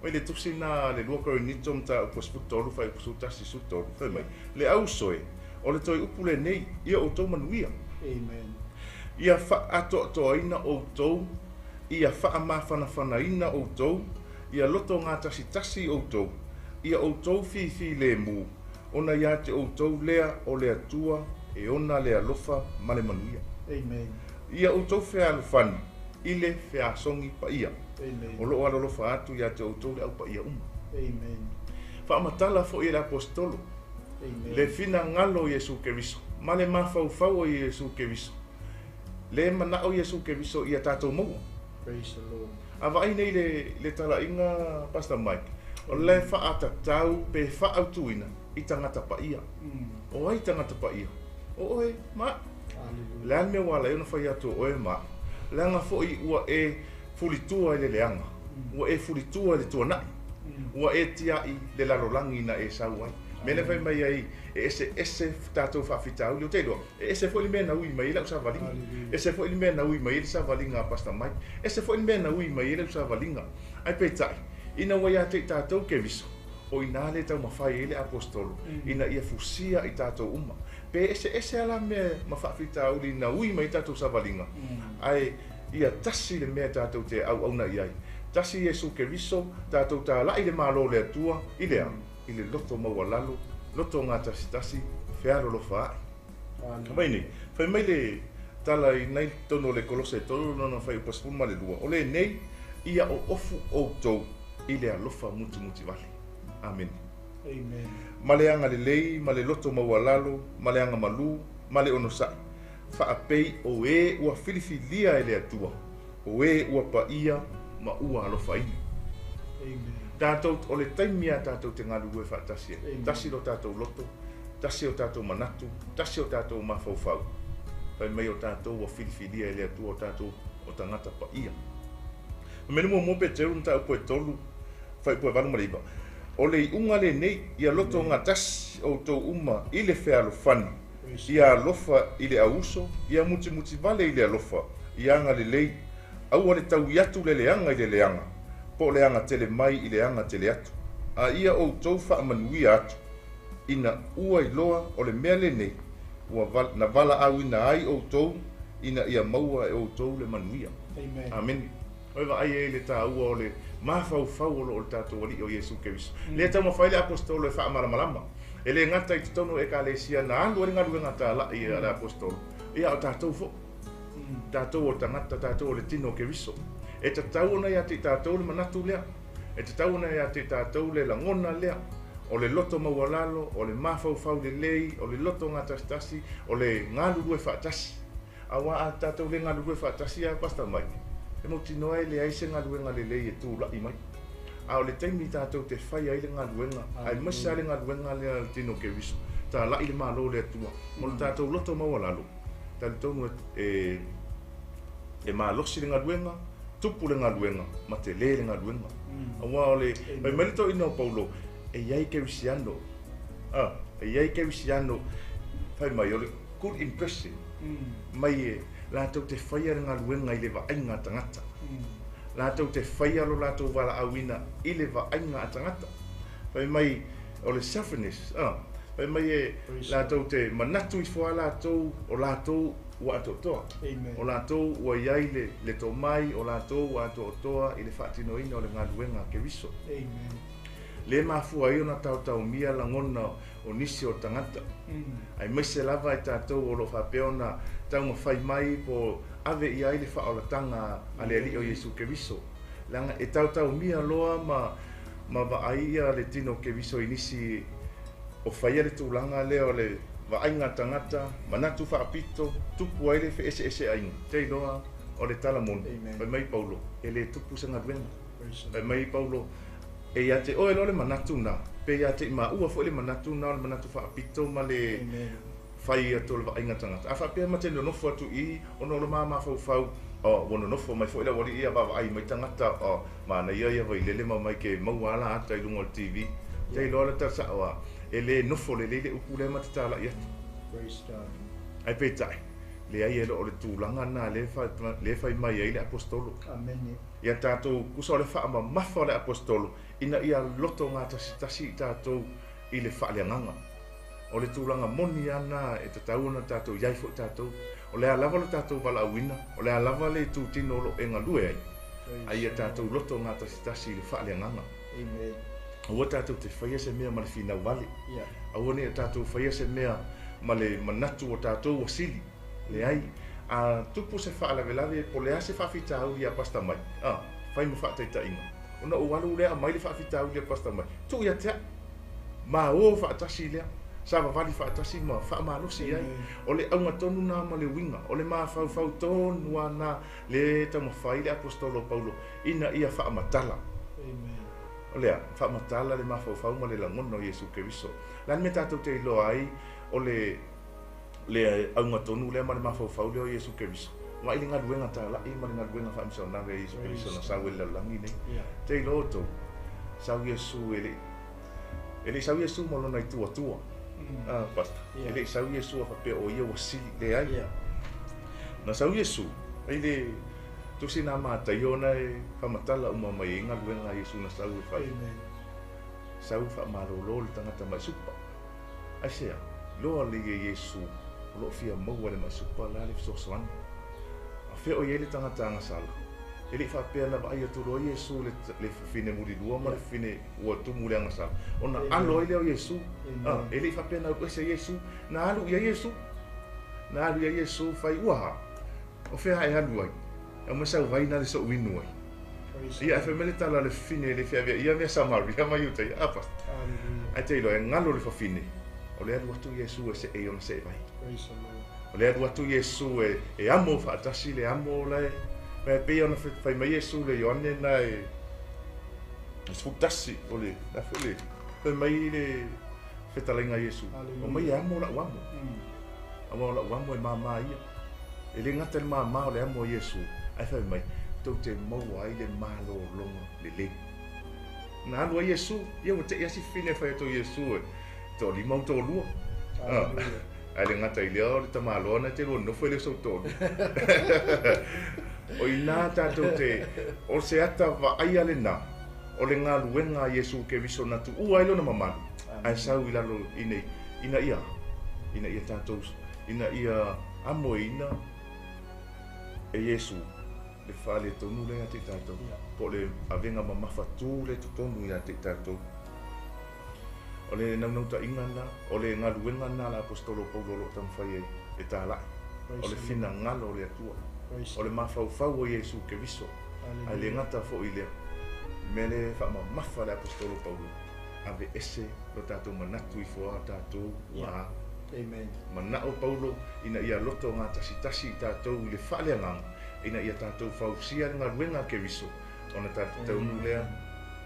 mai le tusi na le 2 Korinito mataupu 13 fuaiupu 11 13, fai mai, le auso e, o le toe upu lenei, ia outou manuia. Amen. Ia faaatoatoaina outou, ia faamafanafanaina outou, ia loto gatasitasi outou, ia outou fifilemu, ona ia te outou lea o le Atua e ona le alofa ma le manuia. Amen. Ia outou fealofani i le feasogi paia. Amen. O loo alolofa atu ia te outou le aupaia uma. Amen. Faamatala foi e le aposetolo Amen. le finagalo o Iesu Keriso ma le mafaufau o Iesu Keriso. Le manao Iesu Keriso ia tatou maua. Praise the Lord. A vaai nei le talaiga Pastor Mike, o le faatatau pe faautuina i tagata paia. O ai tagata paia? O oe ma. Hallelujah. Le a le mea ua ala ai ona fai atu o oe ma. Leaga foi ua e fulitua i le leaga. Ua e fulitua i le tuanai. Ua e tiai le lalolagi na e sau ai. Mea lea fai mai ai, e eseese tatou faafitauli o te iloa. E ese foi le mea na ui mai ai lau savaliga. Hallelujah. Ese foi le mea na ui mai ai le savaliga a Pastor Mike. Ese foi le mea na ui mai ai lau savaliga. Ai peitai, ina ua ia te i tatou Keriso, o ina le taumafai ai le apostolo, ina ia fusia i tatou uma. Pe eseese ala mea ma faafitauli na ui mai tatou savaliga. Ai ia tasi le mea tatou te auauna i ai. Tasi Iesu Keriso, tatou talai le Malo o le Atua, i le a? I le loto maualalo, loto gatasitasi, fealolofa a'i. Hallelujah. Mai nei, fai mai le tala i nai tonu o le Kolose 3 lona fuaiupu 12. O lenei, ia oofu outou i le alofa mutimutivale. Amen. Amen. Ma le agalelei, ma le loto maualalo, ma le agamalu, ma le onosai. Faapei o e ua filifilia e le Atua, o e ua paia ma ua alofaina. Amen. Tatou, o le taimi a tatou te galulue faatasi ai. Amen. Tasi lo tatou loto, tasi o tatou manatu, tasi o tatou mafaufau. Fai mai o tatou ua filifilia e le Atua o tatou o tagata paia. Mea muamua Peteru mataupu e 3, fuaiupu e 8 ma le 9. O le iuga lenei, ia loto gatasi outou uma i le fealofani, Praise ia alofa i le auso, ia mutimutivale i le alofa, ia agalelei, aua le taui atu le leaga i le leaga, po o le aga tele mai i le aga tele atu. A ia outou faamanuia atu, ina ua iloa o le mea lenei, ua na valaauina ai outou, ina ia maua e outou le manuia. Amen. Amen. Oi vaai ai le taua o le mafaufau o loo le tatou Alii o Iesu Keriso. Lea taumafai le apostolo e faamalamalama. E le gata i totonu o Ekalesia na alu ai le galuega talai a le apostolo. Ia o tatou foi. Tatou o tagata, tatou o le tino o Keriso. E tatau ona ia te i tatou le manatu lea. E tatau ona ia te i tatou le lagona lea. O le loto maualalo, o le mafaufau lelei, o le loto gatasitasi, o le galulue faatasi. Auā a tatou le galulue faatasi a Pastor Mike, e mautinoa e leai se galuega lelei e tula'i mai. A o le taimi tatou te fai ai le galuega, aemaise lava le galuega lea a le tino Keriso. Tala'i le Malo o le Atua. O le tatou loto maualalo, talitonu e e malosi le galuega, tupu le galuega, ma telē le galuega. Auā o le fai mai le toeaina o Paulo, e i ai kerisiano, a, e i ai kerisiano, fai mai o le good impression, mai e latou te faia le galuega i le vaaiga a tagata. Latou te faia lo latou valaauina i le vaaiga a tagata. Fai mai o le selfishness, a, fai mai e latou te manatu ifo lava latou o latou ua atoatoa. O latou ua i ai le, le tomai, o latou ua atoatoa i le faatinoina o le galuega a Keriso. Le mafua ai ona taotaomia lagona o nisi o tagata, aemaise lava i tatou o lo o faapea ona taumafai mai po o ave i ai le faaolataga a le Alii o Iesu Keriso. Leaga e taotaomia loa ma, ma vaai ia le tino o Keriso i nisi o faia le tulaga lea o le vaaiga tagata, manatu faapito, tupu ai le feeseeseaiga. Te iloa o le tala moni, fai mai Paulo, e le tupu se galuega. Fai mai Paulo, e ia te oe loa le manatu na, pe ia te i maua foi le manatu na o le manatu faapito ma le fai atu o le vaaiga tagata. A faapea ma te nonofo atu i ona o le ma mafaufau, oh, ua nonofo mai foi le aualii ia vaavaai mai tagata, oh, manaia ia Vailele ma mai ke maua ala ata i luga o le TV. Te iloa le tala sa'o a, e le nofo lelei le upu lea ma te tala'i atu. Praise God. Ae peitai, leai e le o le tulaga lena lea e fai mai ai le Aposetolo. Amene. Ia tatou tusa o le faamamafa o le Aposetolo ina ia loto gatasitasi i tatou i le faaleagaga. O le tulaga moni lava lena e tatau ona tatou i ai foi tatou. O le a lava lo tatou valaauina, o le a lava le itutino o lo o e galue ai, a ia tatou loto gatasitasi i le faaleagaga. Amen. Aua tatou te faia se mea ma le finau vale. Aua ne i o tatou faia se mea ma le manatu o tatou ua sili. Leai. A tupu se faalavelave po o le a se faafitauli ia Pastor Mike, a, fai ma faataitaiga. Ona ou alu lea aumai le faafitauli a Pastor Mike, tuu ia te au. Malo faatasi lea, savavali faatasi ma faamalosi i ai. O le auga tonu lena ma le uiga, o le mafaufau tonu lava lena lea e taumafai le Aposetolo o Paulo ina ia faamatala. O le a? Faamatala le mafaufau ma le lagona o Iesu Keriso. O le a le mea tatou te iloa ai o le le auga tonu lea ma le mafaufau lea o Iesu Keriso? Vaai le galuega talai ma le galuega faamisionare a Iesu Keriso na sau ai i le lalolagi nei. Te iloa outou, sau Iesu e le E le i sau Iesu ma lona ituatua. Ah, pastor. E le i sau Iesu a faapea o ia ua sili. Leai. Na sau Iesu, ai le tusi na Mataio ona e faamatala uma mai ai galuega a Iesu na sau e fai. Sau faamalolo le tagata mai supa. Aisea? Iloa lelei e Iesu o lo o fia maua e le mai supa la le fesoasoani. A fea o i ai le tagata agasala? E le i faapea na vaai atu loa Iesu i le fafine mulilua ma le fafine ua tumu i le agasala, ona alo ai lea o Iesu. A, e le i faapea na alu ese Iesu, na alu i ai Iesu. Na alu i ai Iesu, fai, Ua ha? O fea e alu ai? E aumai sau vai na le so'u inu ai. Ia, ae fai mai le tala a le fafine e le feaveai ia mea Samaria ma Iutaia. A, pastor. Ae te iloa, e galo le fafine, o le alu atu Iesu e see i ona seevai. O le alu atu Iesu e, e amo faatasi le amo la e, e pei ona fai mai Iesu le Ioane na e 11 o le, la foi le, fai mai le fetalaiga a Iesu, omai e amo la'u amo. Aua o la'u amo e māmā ia. E le gata i le māmā o le amo a Iesu, ae fai mai, tou te maua ai le malologa lelei. Na alu ai Iesu, ia ua te'i lava si fafine e fai atu i Iesu e toalima ou toalua. Ae le gata i lea o le tamaloa na te lua nofo e le o sou toalua. O i ina tatou te, o se ata vaaia lena o le galuega a Iesu Keriso na tuua ai lona mamalu, ae sau i lalo i nei, ina ia, ina ia tatou, ina ia amoeina e Iesu le faaletonu lea ia te i tatou, po o le avega mamafa tu lea i totonu ia te i tatou. O le naunautaiga lena, o le galuega lena a le Aposetolo o Paulo o lo o taumafai ai e tala'i, o le finagalo o le Atua, o le mafaufau o Iesu Keriso, ae le gata foi i lea mea lea e faamamafa le Aposetolo o Paulo, aveese lo tatou manatu ifo a tatou ua a. Mana'o Paulo ina ia loto gatasitasi i tatou i le faaleagaga, ina ia tatou fausia le galuega a Keriso, ona tatou taunuu lea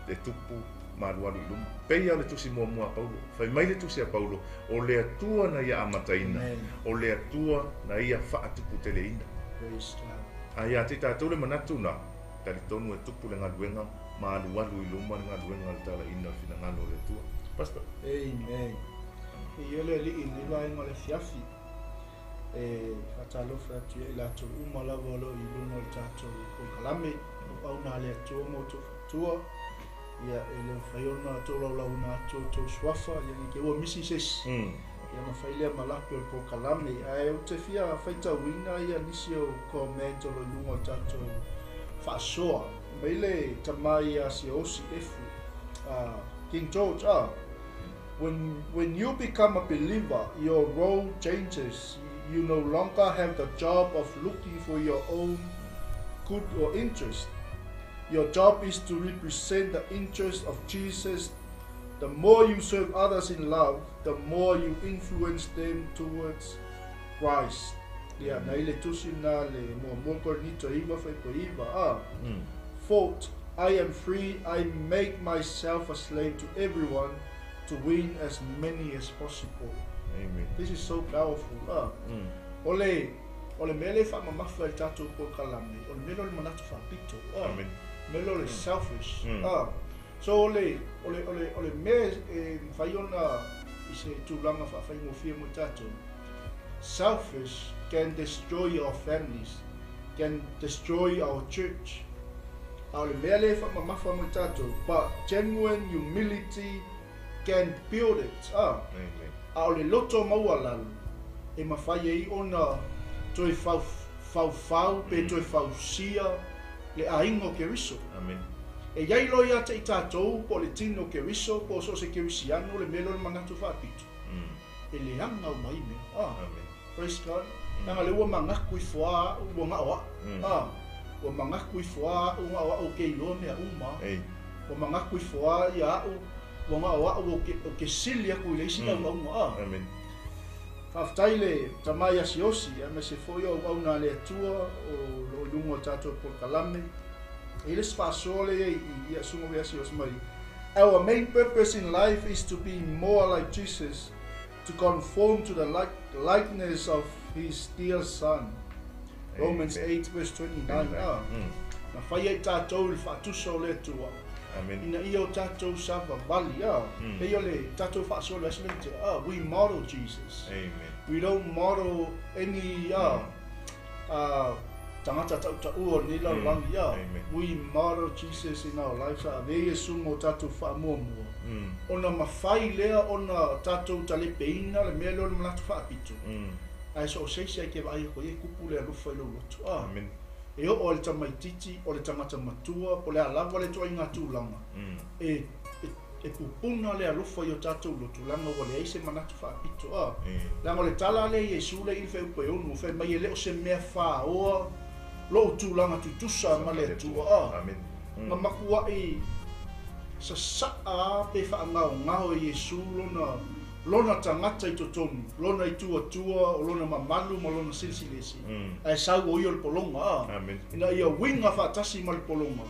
le tupu. ma alualu i luma. Pei o le tusi muamua a Paulo. Fai mai le tusi a Paulo, o le Atua na ia amataina, o le Atua na ia faatuputeleina. Praise God. A ia te tatou le manatu na, talitonu e tupu le galuega ma alualu i luma le galuega o le talaiina o le finagalo o le Atua. Pastor. Amen. E ia le alii lenei vaega o le afiafi. E faatalofa atu ia i latou uma lava o lo o i luga o le tatou polokalame, auauna a le Atua ma outou faatua. Ia e le mafai ona tolaulauina atu outou suafa, ia ne i te i ua misi se isi. Ia ona fai lea ma lape o le polokalame. Ae ou te fia faitauina ia nisi o comment o lo o i luga o le tatou faasoa. Mai le tama ia Siaosi Efu, King George, When you become a believer, your role changes. You no longer have the job of looking for your own good or interest. Your job is to represent the interest of Jesus. The more you serve others in love, the more you influence them towards Christ. Ia, na i le tusi na le muamua Korinito 9 fuaiupu 9, Thought, I am free, I make myself a slave to everyone to win as many as possible. Amen. This is so powerful. O le, o le mea lea e faamamafa i le tatou polokalame, o le mea lea o le manatu faapito. Amen. Mea lea o le selfish. So o le, o le, o le, o le mea e mafai ona i se tulaga faafaigofie mo i tatou, selfish can destroy our families, can destroy our church. A o le mea lea e faamamafa mo i tatou, but genuine humility can build it. Amen. A o le loto maualalo e mafai ai ona toe faufau pe toe fausia le aiga o Keriso. Amen. E iai loa ia te i tatou po o le tino o Keriso po o so o se Kerisiano le mea lea o le manatu faapito. E leaga uma ai mea. Amen. Praise God. Leaga lea ua manatu ifo a au ua gao au. Ua manatu ifo a au gao au ou te iloa mea uma. Ua manatu ifo a ia au ua gao au ou te sili atu i le isi auauna. Amen. Faafetai le tama ia Siaosi, aemaise foi o auauna a le Atua o lo o i luga o le tatou polokalame. E i le isi faasoa lea i i ia susuga ia Siaosi mai, Our main purpose in life is to be more like Jesus, to conform to the like, likeness of his dear son. Romans 8 verse 29. Na fai ai tatou i le faatusa o le Atua. Amen. Ina ia o tatou savavali. Pei o le tatou faasoa le aso lenei te, we model Jesus. Amen. We don't model any tagata tautaua o lenei lalolagi. Amen. We model Jesus in our lives. Avea Iesu mo tatou faamuamua. Ona mafai lea ona tatou talepeina le mea lea o le manatu faapito. Ae so o se isi ai ke vaai atu ai e tupu le alofa i lou loto. Amen. E oo ai le tamaititi o le tagata matua po o le a lava le ituaiga tulaga, e, e, e pupuna le alofa i o tatou loto, leaga ua leai se manatu faapito. Leaga o le tala lea i Iesu lea i le fuaiupu e 6, fai mai e le o se mea faaoa lou tulaga tutusa ma le Atua. Amen. Na matuai sasaa pe faagaogao e Iesu lona lona tagata i totonu, lona ituatua o lona mamalu ma lona silesilesi, ae sau o ia o le pologa, Amen. Ina ia uiga faatasi ma le pologa,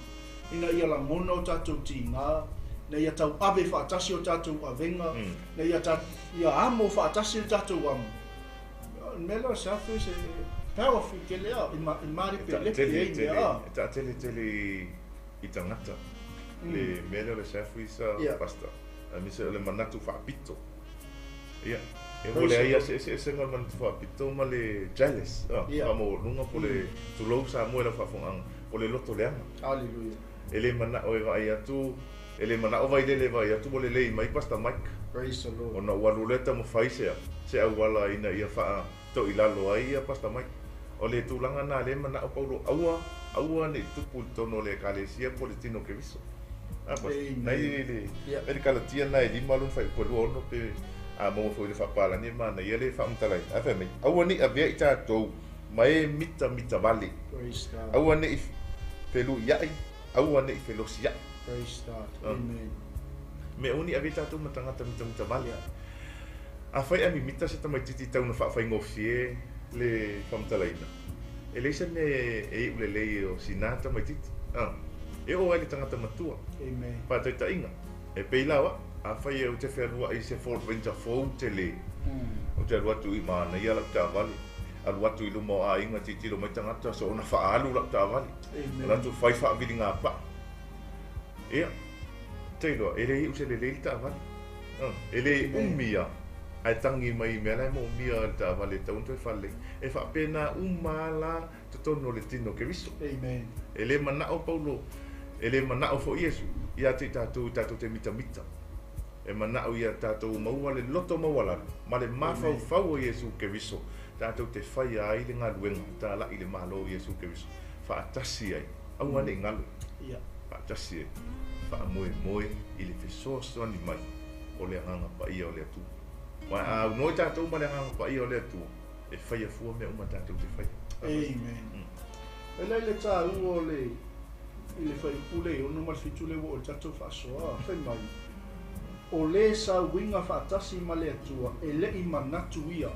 ina ia lagona o tatou tiga, ina ia tauave faatasi o tatou avega, ina ia, ta, ia amo faatasi le tatou amo. O le mea lea o le selfish, e powerful tele a, i, ma, i malepelepe ai mea a. E taatele tele i tagata le mea lea o le selfish, pastor. Aemaise o le manatu faapito. Ia, e Praise le the ai Lord. se se se le manatu faapito ma le jealous. Faamaualuga po le tulou Samoa i lau faafofogaaga, po le loto leaga. Hallelujah. E le manao e vaai atu, e le manao Vailele e vaai atu ua lelei mai Pastor Mike. Praise the Lord. Ona ua alu lea taumafai se auala ina ia faatoilalo ai ia Pastor Mike. O le tulaga na lea e manao Paulo, aua, aua ne i tupu i totonu o le ekalesia po o le tino o Keriso. Pastor. Amen. Nai le le Kalatia na e 5 lona fuaiupu 26 pe a maua foi le faapalagi e manaia le faamatalaina. Ae fai mai, aua ne i avea i tatou ma e mitamitavale. Praise God. Aua ne i feluiai, aua ne i felosiai. Praise God. Amen. Me aua ne i avea i tatou ma tagata mitamitavale. Afai a mimita se tamaititi tau na faafaigofie le faamatalaina, e leai se mea e iu lelei o sina tamaititi. E oo ai le tagata matua. Amen. Faataitaiga. E pei lava, afai ou te fealuai i se Ford Ranger fou tele, ou te alu atu i manaia lau taavale, alu atu i luma o aiga tilotilo mai tagata soona faaalu lau taavale, alu atu fai faaviliga paa. Ia, te iloa, e le iu se lelei le taavale. E le umi lava, ae tagi mai i mea la e moomia e le taavale e tatau ona toe faalelei. E faapena uma lava la totonu o le tino o Keriso. E le manao Paulo, e le manao foi Iesu ia te i tatou i tatou te mitamita. E manao ia tatou maua le loto maualalo ma le mafaufau o Iesu Keriso tatou te faia ai le galuega talai le Malo o Iesu Keriso faatasi ai, aua ne i galo, faatasi ai, faamoemoe i le fesoasoani mai o le Agaga Paia o le Atua. Aua a aunoa i tatou ma le Agaga Paia o le Atua, e faia fua mea uma tatou te faia. Amen. E lea i le tāua o le i le fuaiupu le 6 ma le 7 le ua oo i le tatou faasoa, fai mai, O le sauiga faatasi ma le Atua e le i manatu ia,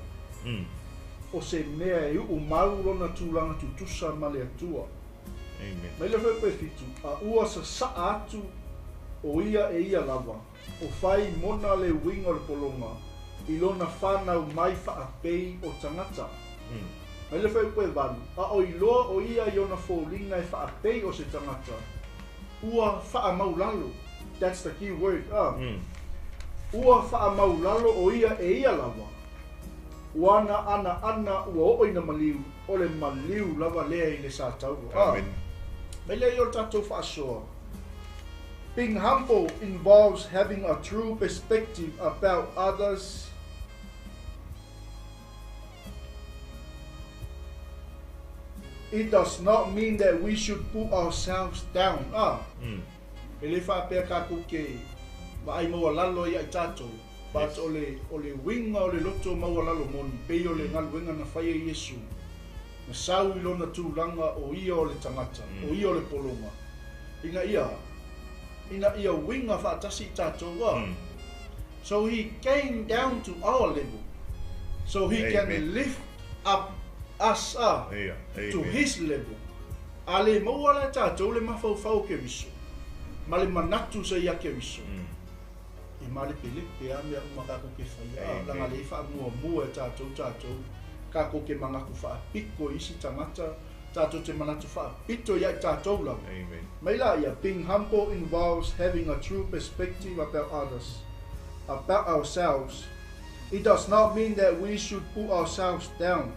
o se mea e uu mau lona tulaga tutusa ma le Atua. Amen. Mai le fuaiupu e 7, a ua sasaa atu o ia e ia lava, o fai mona le uiga o le pologa i lona fanau mai faapei o tagata. Mai le fuaiupu e 8, a o iloa o ia i ona foliga e faapei o se tagata, ua faamaulalo, that's the key word, ua faamaulalo o ia e ia lava, ua ana anaana ua oo ina maliu, o le maliu lava lea i le sataua. Amen. Mai lea i o le tatou faasoa. Being humble involves having a true perspective about others It does not mean that we should put ourselves down. E le faapea tatou te vaai maualalo ai ia i tatou, but o le, o le uiga o le loto maualalo moni, pei o le galuega na fai e Iesu, na sau i lona tulaga o ia o le tagata, o ia o le pologa, ina ia, ina ia uiga faatasi i tatou. So he came down to our level, so he can lift up us up to his level. A le maua la e tatou le mafaufau o Keriso, ma le manatu sa ia Keriso, e malepelepe lava mea uma tatou te faia, leaga lea e faamuamua e tatou tatou, tatou te manatu faapito i isi tagata, tatou te manatu faapito ia i tatou lava. Mai la ia, being humble involves having a true perspective about others, about ourselves. It does not mean that we should put ourselves down.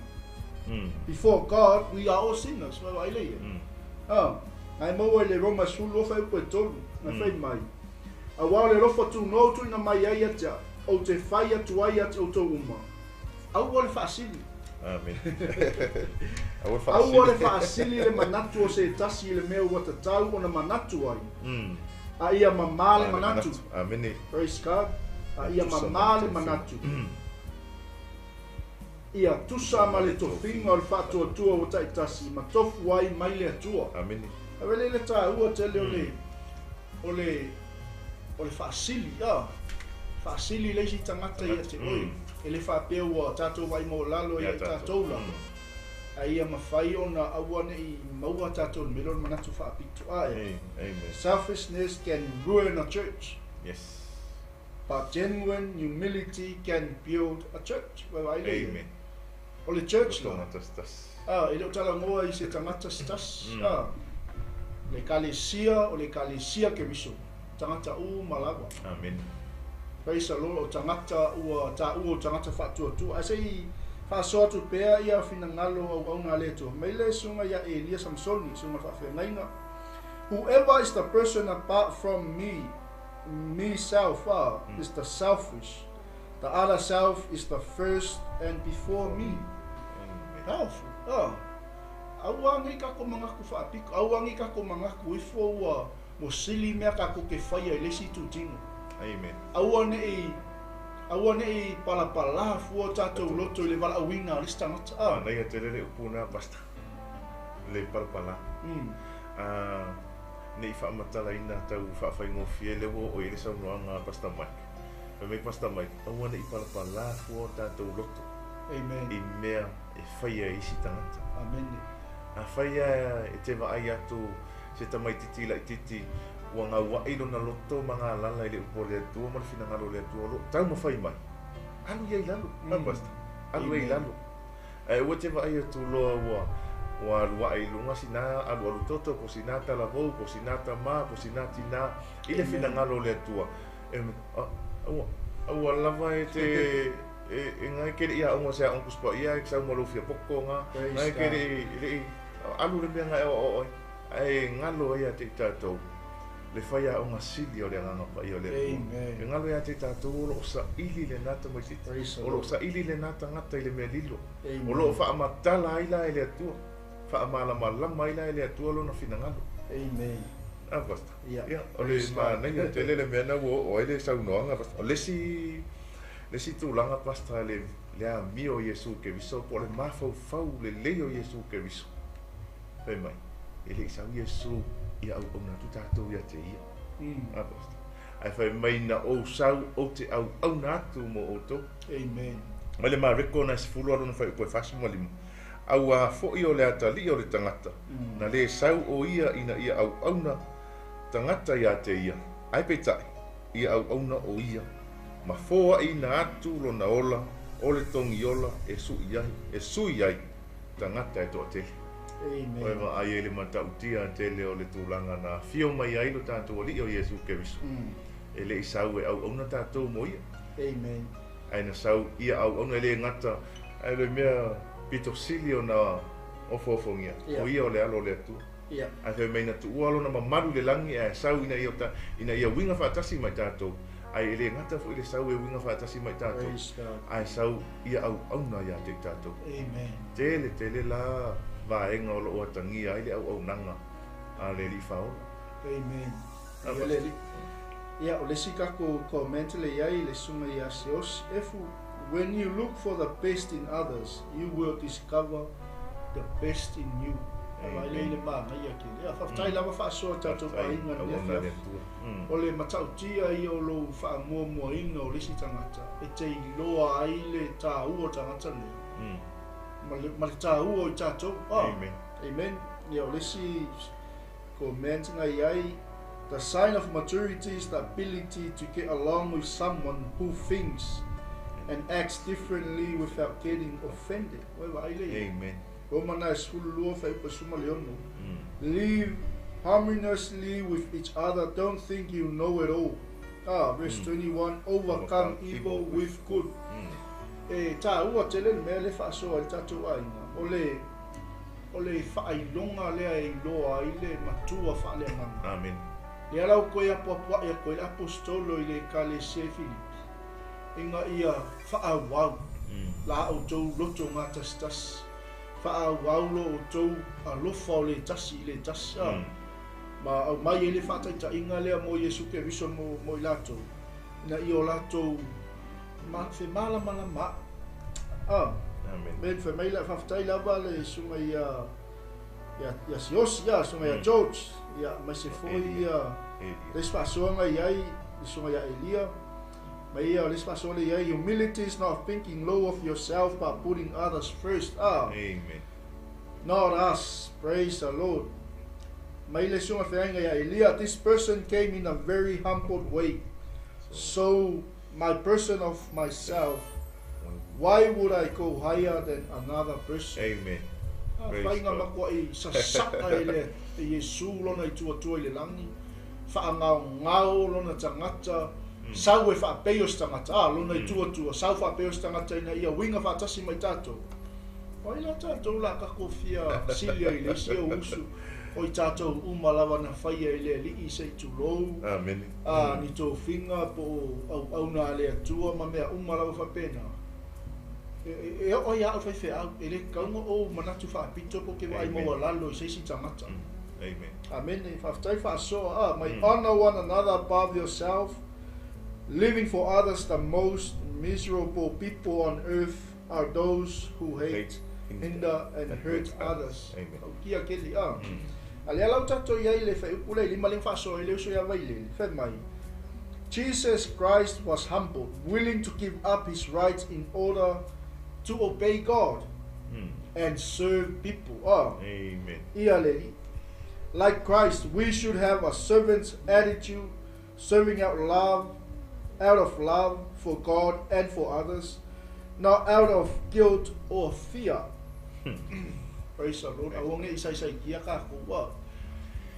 Before God, we are all sinners. Mai vaai lea ia. Ngai maua i le Roma 12 fuaiupu e 3, na fai mai, Aua o le alofa tunoa ua tuuina mai ai ia te au, ou te fai atu ai ia te outou uma. Aua le faasili. Amen. Aua le faasili le manatu o se tasi i le mea ua tatau ona manatu ai. A ia mamā le manatu. Amen. Praise God. A ia mamā le manatu. Ia tusa ma le tofiga o le faatuatua ua taitasi ma tofu ai mai le Atua. Amen. Aua le le tāua tele o le o le o le faasili, faasili le isi tagata ia te oe. E le faapea ua tatou vaai maualalo ia i tatou lava. A ia mafai ona aua ne i maua tatou i le mea lea o le manatu faapito. Amen. Selfishness can ruin a church. Yes. But genuine humility can build a church. Vaai lea. Amen. O le church la. La. E le o talanoa i se tagata se tasi. Le ekalesia, o le ekalesia Keriso. Tagata uma lava. Amen. Praise the Lord, o tagata ua taua o tagata faatuatua. Ae se i faasoa atu pea ia finagalo auauna a le Atua. Mai le susuga ia Elia Samsoni, susuga faafeagaiga. Whoever is the person apart from me, me self, is the selfish. The other self is the first and before me. Powerful. Aua nei kako mangaku faapiko, aua nei kako mangaku ifo ua mo sili mea kako ke faia i le isi itutino. Amen. Aua nei palapala fua tatou loto i le valaauina a le isi tagata. Manaia tele le upu na, Pastor. Le palapala. Ne i faamatalaina tau faafaigofie le ua oo i ai le saunoaga a Pastor Mike. Fai mai Pastor Mike, aua ne i palapala fua o tatou loto. Amen. I mea e faia e isi tagata. Amen. Afai e te vaai atu se tamaitiiti laitiiti Ua gauaʻi lona loto ma galala i le upu a le Atua ma le finagalo o le Atua o loo taumafai mai. Alu ia i lalo, mm. Pastor. Alu ia i lalo. Ae aua e te vaai atu loa ua ua alu aʻe i luga sina alualu toto po o sina talavou po o sina tamā po o sina tinā i le finagalo o le Atua. E, aua, aua lava e te e, e ngai ke leʻi aʻoga se aʻoga Tusi Paʻia e sau ma lou fia poko nga ngai ke leʻi leʻi alu le mea ngai o o ae galo ai ia te i tatou le faiaoga sili o le Agaga Paia o le Atua. E galo ia te i tatou o loo saili lena tamaitiiti, o loo saili lena tagata i le mea lilo, o loo faamatala ai la e le Atua, faamalamalama ai la e le Atua lona finagalo. Amen. Ah, Pastor. Ia, o le manaia tele le mea na ua oo ai le saunoaga, Pastor. O le isi, le isi tulaga, Pastor, le, le amio o Iesu Keriso, po o le mafaufau lelei o Iesu Keriso. Fai mai, e le i sau Iesu ia auauna atu tatou ia te ia. Mm. Ae fai mai na ou sau ou te auauna atu mo outou. Amen. Mai le Mareko na e 10 alo na fai upu e 45. Auā foʻi o le atalii o le tagata, mm. na lē sau o ia ina ia auauna tagata iā te ia, ae peitai, ia auauna o ia, ma foaʻiina atu lona ola o le togiola e suʻi ai, e sui ai tagata e toatele. Amen. Oe vaai ai le matautia tele o le tulaga na afio mai ai lo tatou Alii o Iesu Keriso. Mm. E le i sau e auauna tatou mo ia. Amen. Ae na sau ia auauna e le gata ae le mea pito sili ona ofoofogia, Yeah. o ia o le Alo o le Atua. Yeah. Ae fai mai na tuua lona mamalu i le lagi ae sau ina ia ina ia uiga faatasi ma i tatou, ae e le gata foi le sau e uiga faatasi ma i tatou, Praise God. ae sau ia auauna ia te i tatou. Amen. Tele tele la vaega o loo atagia ai le auaunaga a le Alii Faaola. Amen. Ah, Ia le Alii. Ia, o le isi takou comment le i ai le susuga ia Siaosi Efu, When you look for the best in others, you will discover the best in you. Vaai lea i le manaia tele. Ia, faafetai lava faasoa tatou aiga i lenei afiafi. O le matautia ia o lou faamuamuaina o le isi tagata e te iloa ai le taua o le tagata nei ma le taua o i tatou. Amen. Amen. Ia, o le isi comment na i ai, The sign of maturity is the ability to get along with someone who thinks and acts differently without getting offended. Ua vaai le ia. Amen. Roma na e 12 fuaiupu e 16. Live harmoniously with each other, don't think you know it all. Ah, verse 21, overcome evil with good. E tāua tele le mea le faasoa i le tatou aiga, o le o le faailoga lea e iloa ai le matua faaleagaga. Amen. Lea la ua toe apoapoaʻi atu ai le Aposetolo i le Ekalesia i Filipi, ina ia faaauau la outou loto gatasitasi, faaauau lo outou alofa o le tasi i le tasi, a, ma aumai ai le faataitaiga lea mo Iesu Keriso mo, mo i latou, ina ia o latou ma, femalamalamaai. A, Amen. Me fai mai la, faafetai lava le susuga ia ia ia Siosi, ia susuga ia George, ia aemaise foi ia le isi faasoaga i ai le susuga ia Elia. Ma ia o le isi faasoa lea i ai, humility is not thinking low of yourself but putting others first. Ah. Amen. Not us. Praise the Lord. Mai le susuga feaiga ia Elia, this person came in a very humbled way. So my person of myself, why would I go higher than another person? Amen. A Praise faiga God. makuaʻi sasaʻa e le e Iesu lona i tuatua i le lagi, faagaogao lona tagata, sau e faapei o se tagata, a, lona i tuatua, sau faapei o se tagata ina ia uiga faatasi mai tatou. O ai la tatou la takou fia silia i le isi ou usu, o i tatou uma lava na faia e le Alii se i tulou, Amen. a, ni tofiga po o auauna a le Atua ma mea uma lava faapena. E, e, e oo ai a au faifeau, e le tatau ona ou manatu faapito po o ke vaai maualalo i se isi tagata. Amen. Amene. Faafetai faasoa. A, mai honor one another above yourself, living for others. The most miserable people on earth are those who hate, hinder and hurt others. Amen. Tautia keli, a. A lea la ua tatou i ai i le fuaiupu lea i lima lea na faasoa ai le uso ia Vailele, fai mai, Jesus Christ was humble, willing to give up his rights in order to obey God and serve people. A, Amen. ia le Alii. Like Christ, we should have a servant's attitude, serving out love, out of love for God and for others, not out of guilt or fear. Praise the Lord. Aua ne i saisaitia kākou a.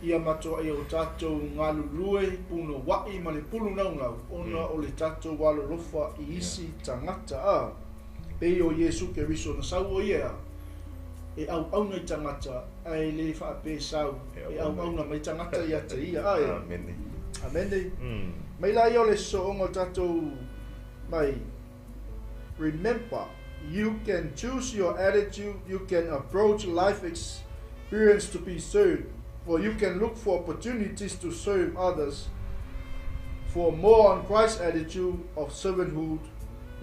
Ia matoaʻi o tatou galulue punouaʻi ma le pulu naunau, ona o le tatou alolofa i isi tagata a. Pei o Iesu Keriso na sau o ia e auauna i tagata, ae le faapesau e auauna mai tagata ia te ia. Ae. Amene. Amene. Mai la ia o le sooga o tatou mai. Remember, you can choose your attitude, you can approach life experience to be served, or you can look for opportunities to serve others. For more on Christ's attitude of servanthood,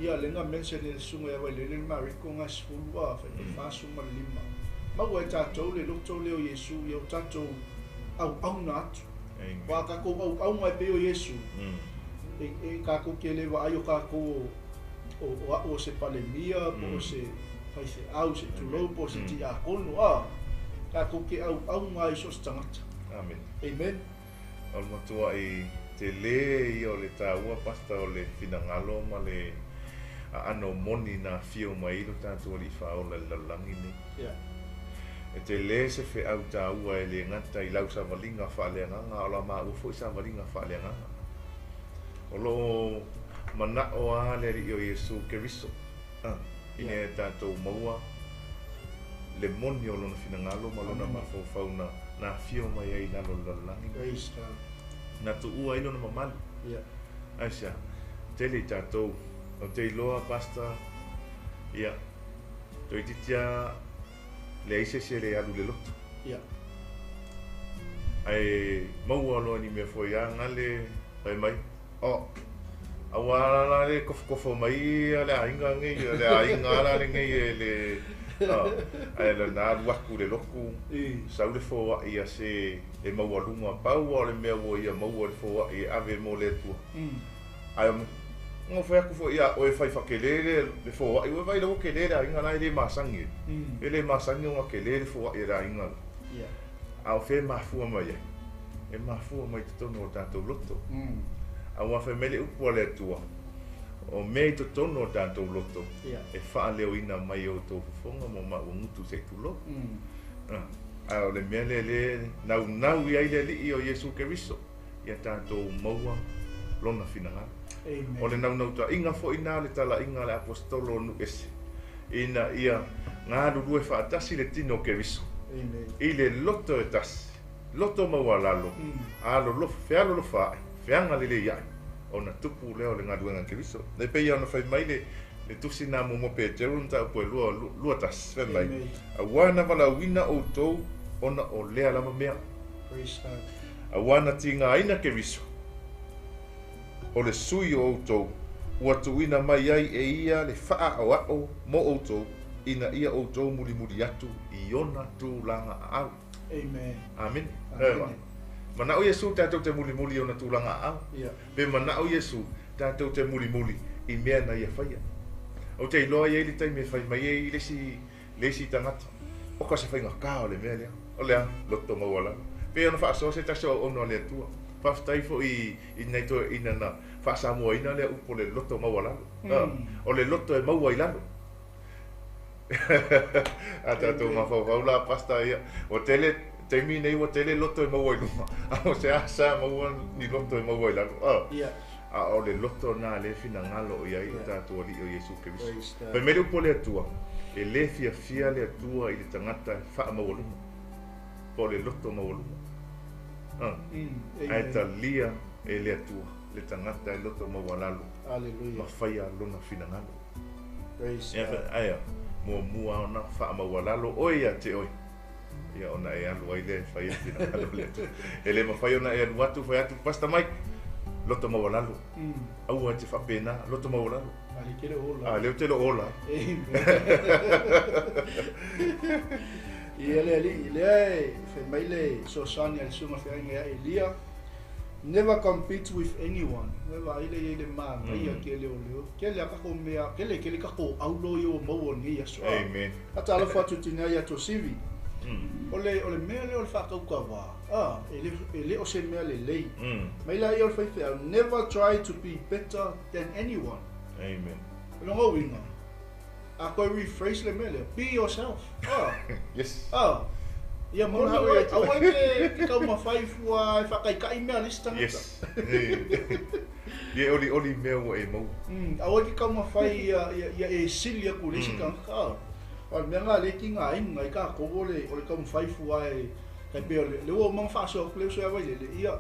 ia lea na mention e le susuga ia Vailele le Mariko ga 10 a 45. Maua e tatou le loto lea o Iesu ia o tatou auauna atu. Aua a tatou auauna e pei o Iesu, e tatou te le vaai o tatou o au o se palemia, po o se faifeau, se tulou, po o se tiakono, a tatou te auauna ai i so o se tagata. Amen. Amen. O le matuaʻi tele ia o le taua Pastor o le finagalo ma le aano moni na afio mai ai lo tatou Alii Faaola i le lalolagi nei. E tele se feau taua e le gata i lau savaliga faaleagaga a o la maua foi savaliga faaleagaga. O lo o manao a le Alii o Iesu Keriso ina ia tatou maua le moni o lona finagalo ma lona mafaufau na afio mai ai i lalo o le lalolagi. Praise God. Na tuua ai lona mamalu. Aisea? Tele i tatou. Ou te iloa Pastor, ia, toeitiiti lava leai se isi e le alu i le lotu. Ae maua loa ni mea foi a gale fai mai, oh, aua la la le kofokofo mai le aiga nei, le aiga la lenei e le, ae na alu atu i le lotu, sau le foai a se e maualuga, pau lava o le mea ua ia maua i le foai e ave mo le Atua. Ae na fai atu foi ia oe e fai faatele le foai, ua vaai la ua tele le aiga la e le masani ai. E le masani ona tele le foai a le aiga la. A o fea e mafua mai ai? E mafua mai i totonu o tatou loto. Aua fai mai le upu a le Atua, o mea i totonu o tatou loto e faaleoina mai e outou fofoga ma maua gutu se i tulou. A o le mea lea lea e naunau i ai le Alii o Iesu Keriso, ia tatou maua Lona finagalo. O le naunautaiga foi na o le talaiga a le Aposetolo o Nu'u-ese, ina ia galulue faatasi le tino o Keriso i le loto e tasi, loto maualalo, alolofa, fealolofa ae, feagalelei ae, ona tupu lea o le galuega a Keriso. E pei lava ona fai mai le tusi na muamua Peteru le mataupu e lua, lua tasi, fai mai, Aua na valaauina outou ona o lea lava mea. Aua na tigaina Keriso, o le sui o outou, ua tuuina mai ai e ia le faaaoao mo outou, ina ia outou mulimuli atu i ona tulaga aau. Amen. Amene. Amene. Manao Iesu tatou te mulimuli i ona tulaga aau. Pe manao Iesu tatou te mulimuli i mea na ia faia. Ou te iloa e i ai le taimi e fai mai ai le isi le isi tagata, oka se faigata o le mea lea. O le a? Loto maualalo. Pei ona faasoa se tasi o auauna a le Atua. Faafetai foi i nai toeaiina na faasamoaina lea upu o le loto maualalo. O le loto e maua i lalo. A tatou mafaufau la Pastor ia, ua tele taimi nei ua tele loto e maua i luga, a o se asa maua ni loto e maua i lalo. A o le loto lena lea e finagalo i ai lo tatou Alii o Iesu Keriso. Fai mai le upu a le Atua, e le fiafia le Atua i le tagata e faamaualuga, po o le loto maualuga. Ae talia e le Atua le tagata e loto maualalo ma faia lona finagalo. Ae a? Muamua ona faamaualalo oe ia te oe, ia ona e alu ai lea e fai le finagalo o le Atua. E le mafai ona e alu atu fai atu, Pastor Mike, loto maualalo. Aua e te faapena, loto maualalo. A lea e te le o ola. A lea ou te le o ola. Ia le alii, lea e fai mai le fesoasoani a le Susuga Feagaiga ia Elia, Never compete with anyone. Ua vaai lea i ai le manaia tele o leo. Tele a tatou mea, tele tele tatou aulo ia ua maua i lenei aso. Amen. A talofa atu i tina ia Tuasivi. O le mea lea o le faatautavā, e le o se mea lelei. Mai laia o le faifeau, never try to be better than anyone. Amen. O lona uiga, a toe rephrase le mea lea, be yourself. Yes. Ia moni oe, aua e te taumafai fua e faataitai mea a le isi tagata. Yes. Ia e olioli mea ua e maua. Aua e te taumafai ia e sili atu i le isi tagata. O le mea lena o lea e tigaina ai tatou o le taumafai fua e tai pei o le ua uma ona faasoa atu le uso ia Vailele, ia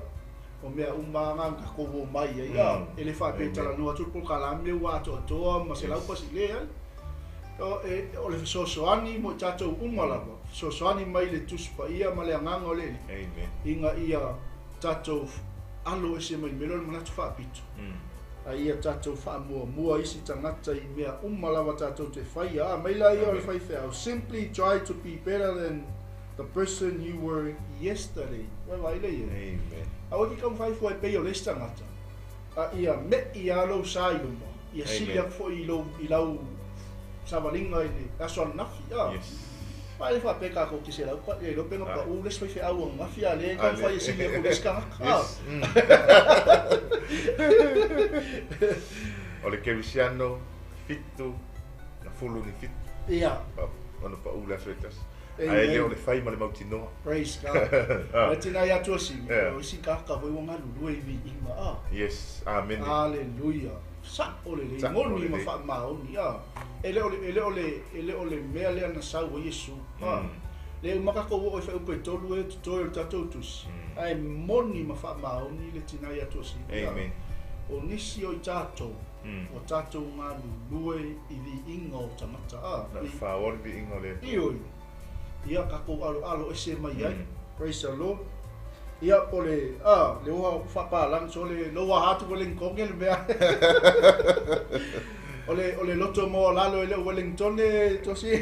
o mea uma lava na tatou omai ai, e le faapea e talanoa atu le polokalame ua atoatoa ma 100% leai. O le fesoasoani mo i tatou uma lava, fesoasoani mai le Tusi Paia ma le agaga o le Alii, ina ia tatou alo ese mai mea lea o le manatu faapito, a ia tatou faamuamua isi tagata i mea uma lava tatou te faia. Mai laia o le faifeau, simply try to be better than the person you were yesterday. Ua vaai lea i ai. Amen. Aua e te taumafai fua e pei o le isi tagata, a ia me'i lava lou sa i luma, ia sili atu foi i lau savaliga i le aso ananafi. Yes. Ae le faapea tatou te selau pa, e iloa pe na pau le isi faifeau ananafi, a lea e taumafai e sili atu i le isi tagata. Yes. O le Kerisiano 7 na fulu ni 7. Ia. Ona pau le aso e tasi. Ae le o le fai ma le mautinoa. Praise God. Le tina ia tua sili, o isi kaka foi ua galulue i viiga. Yes. Amen. Hallelujah. Sa o le lei moni ma faamaoni. E le o le mea lea na sau ai Iesu. Le uma tatou oo i fuaiupu e 3 e totoe o le tatou tusi. Ae moni ma faamaoni le tina ia tua sili. Amen. O nisi o i tatou, o tatou galulue i viiga o tagata. Na whaori viiga o le Atua. Ioi. Ia tatou aloalo ese mai ai. Praise the Lord. Ia o le le oa whapalang so le loa hatu Wellington le mea. O le loto mo lalo e le Wellington tosi.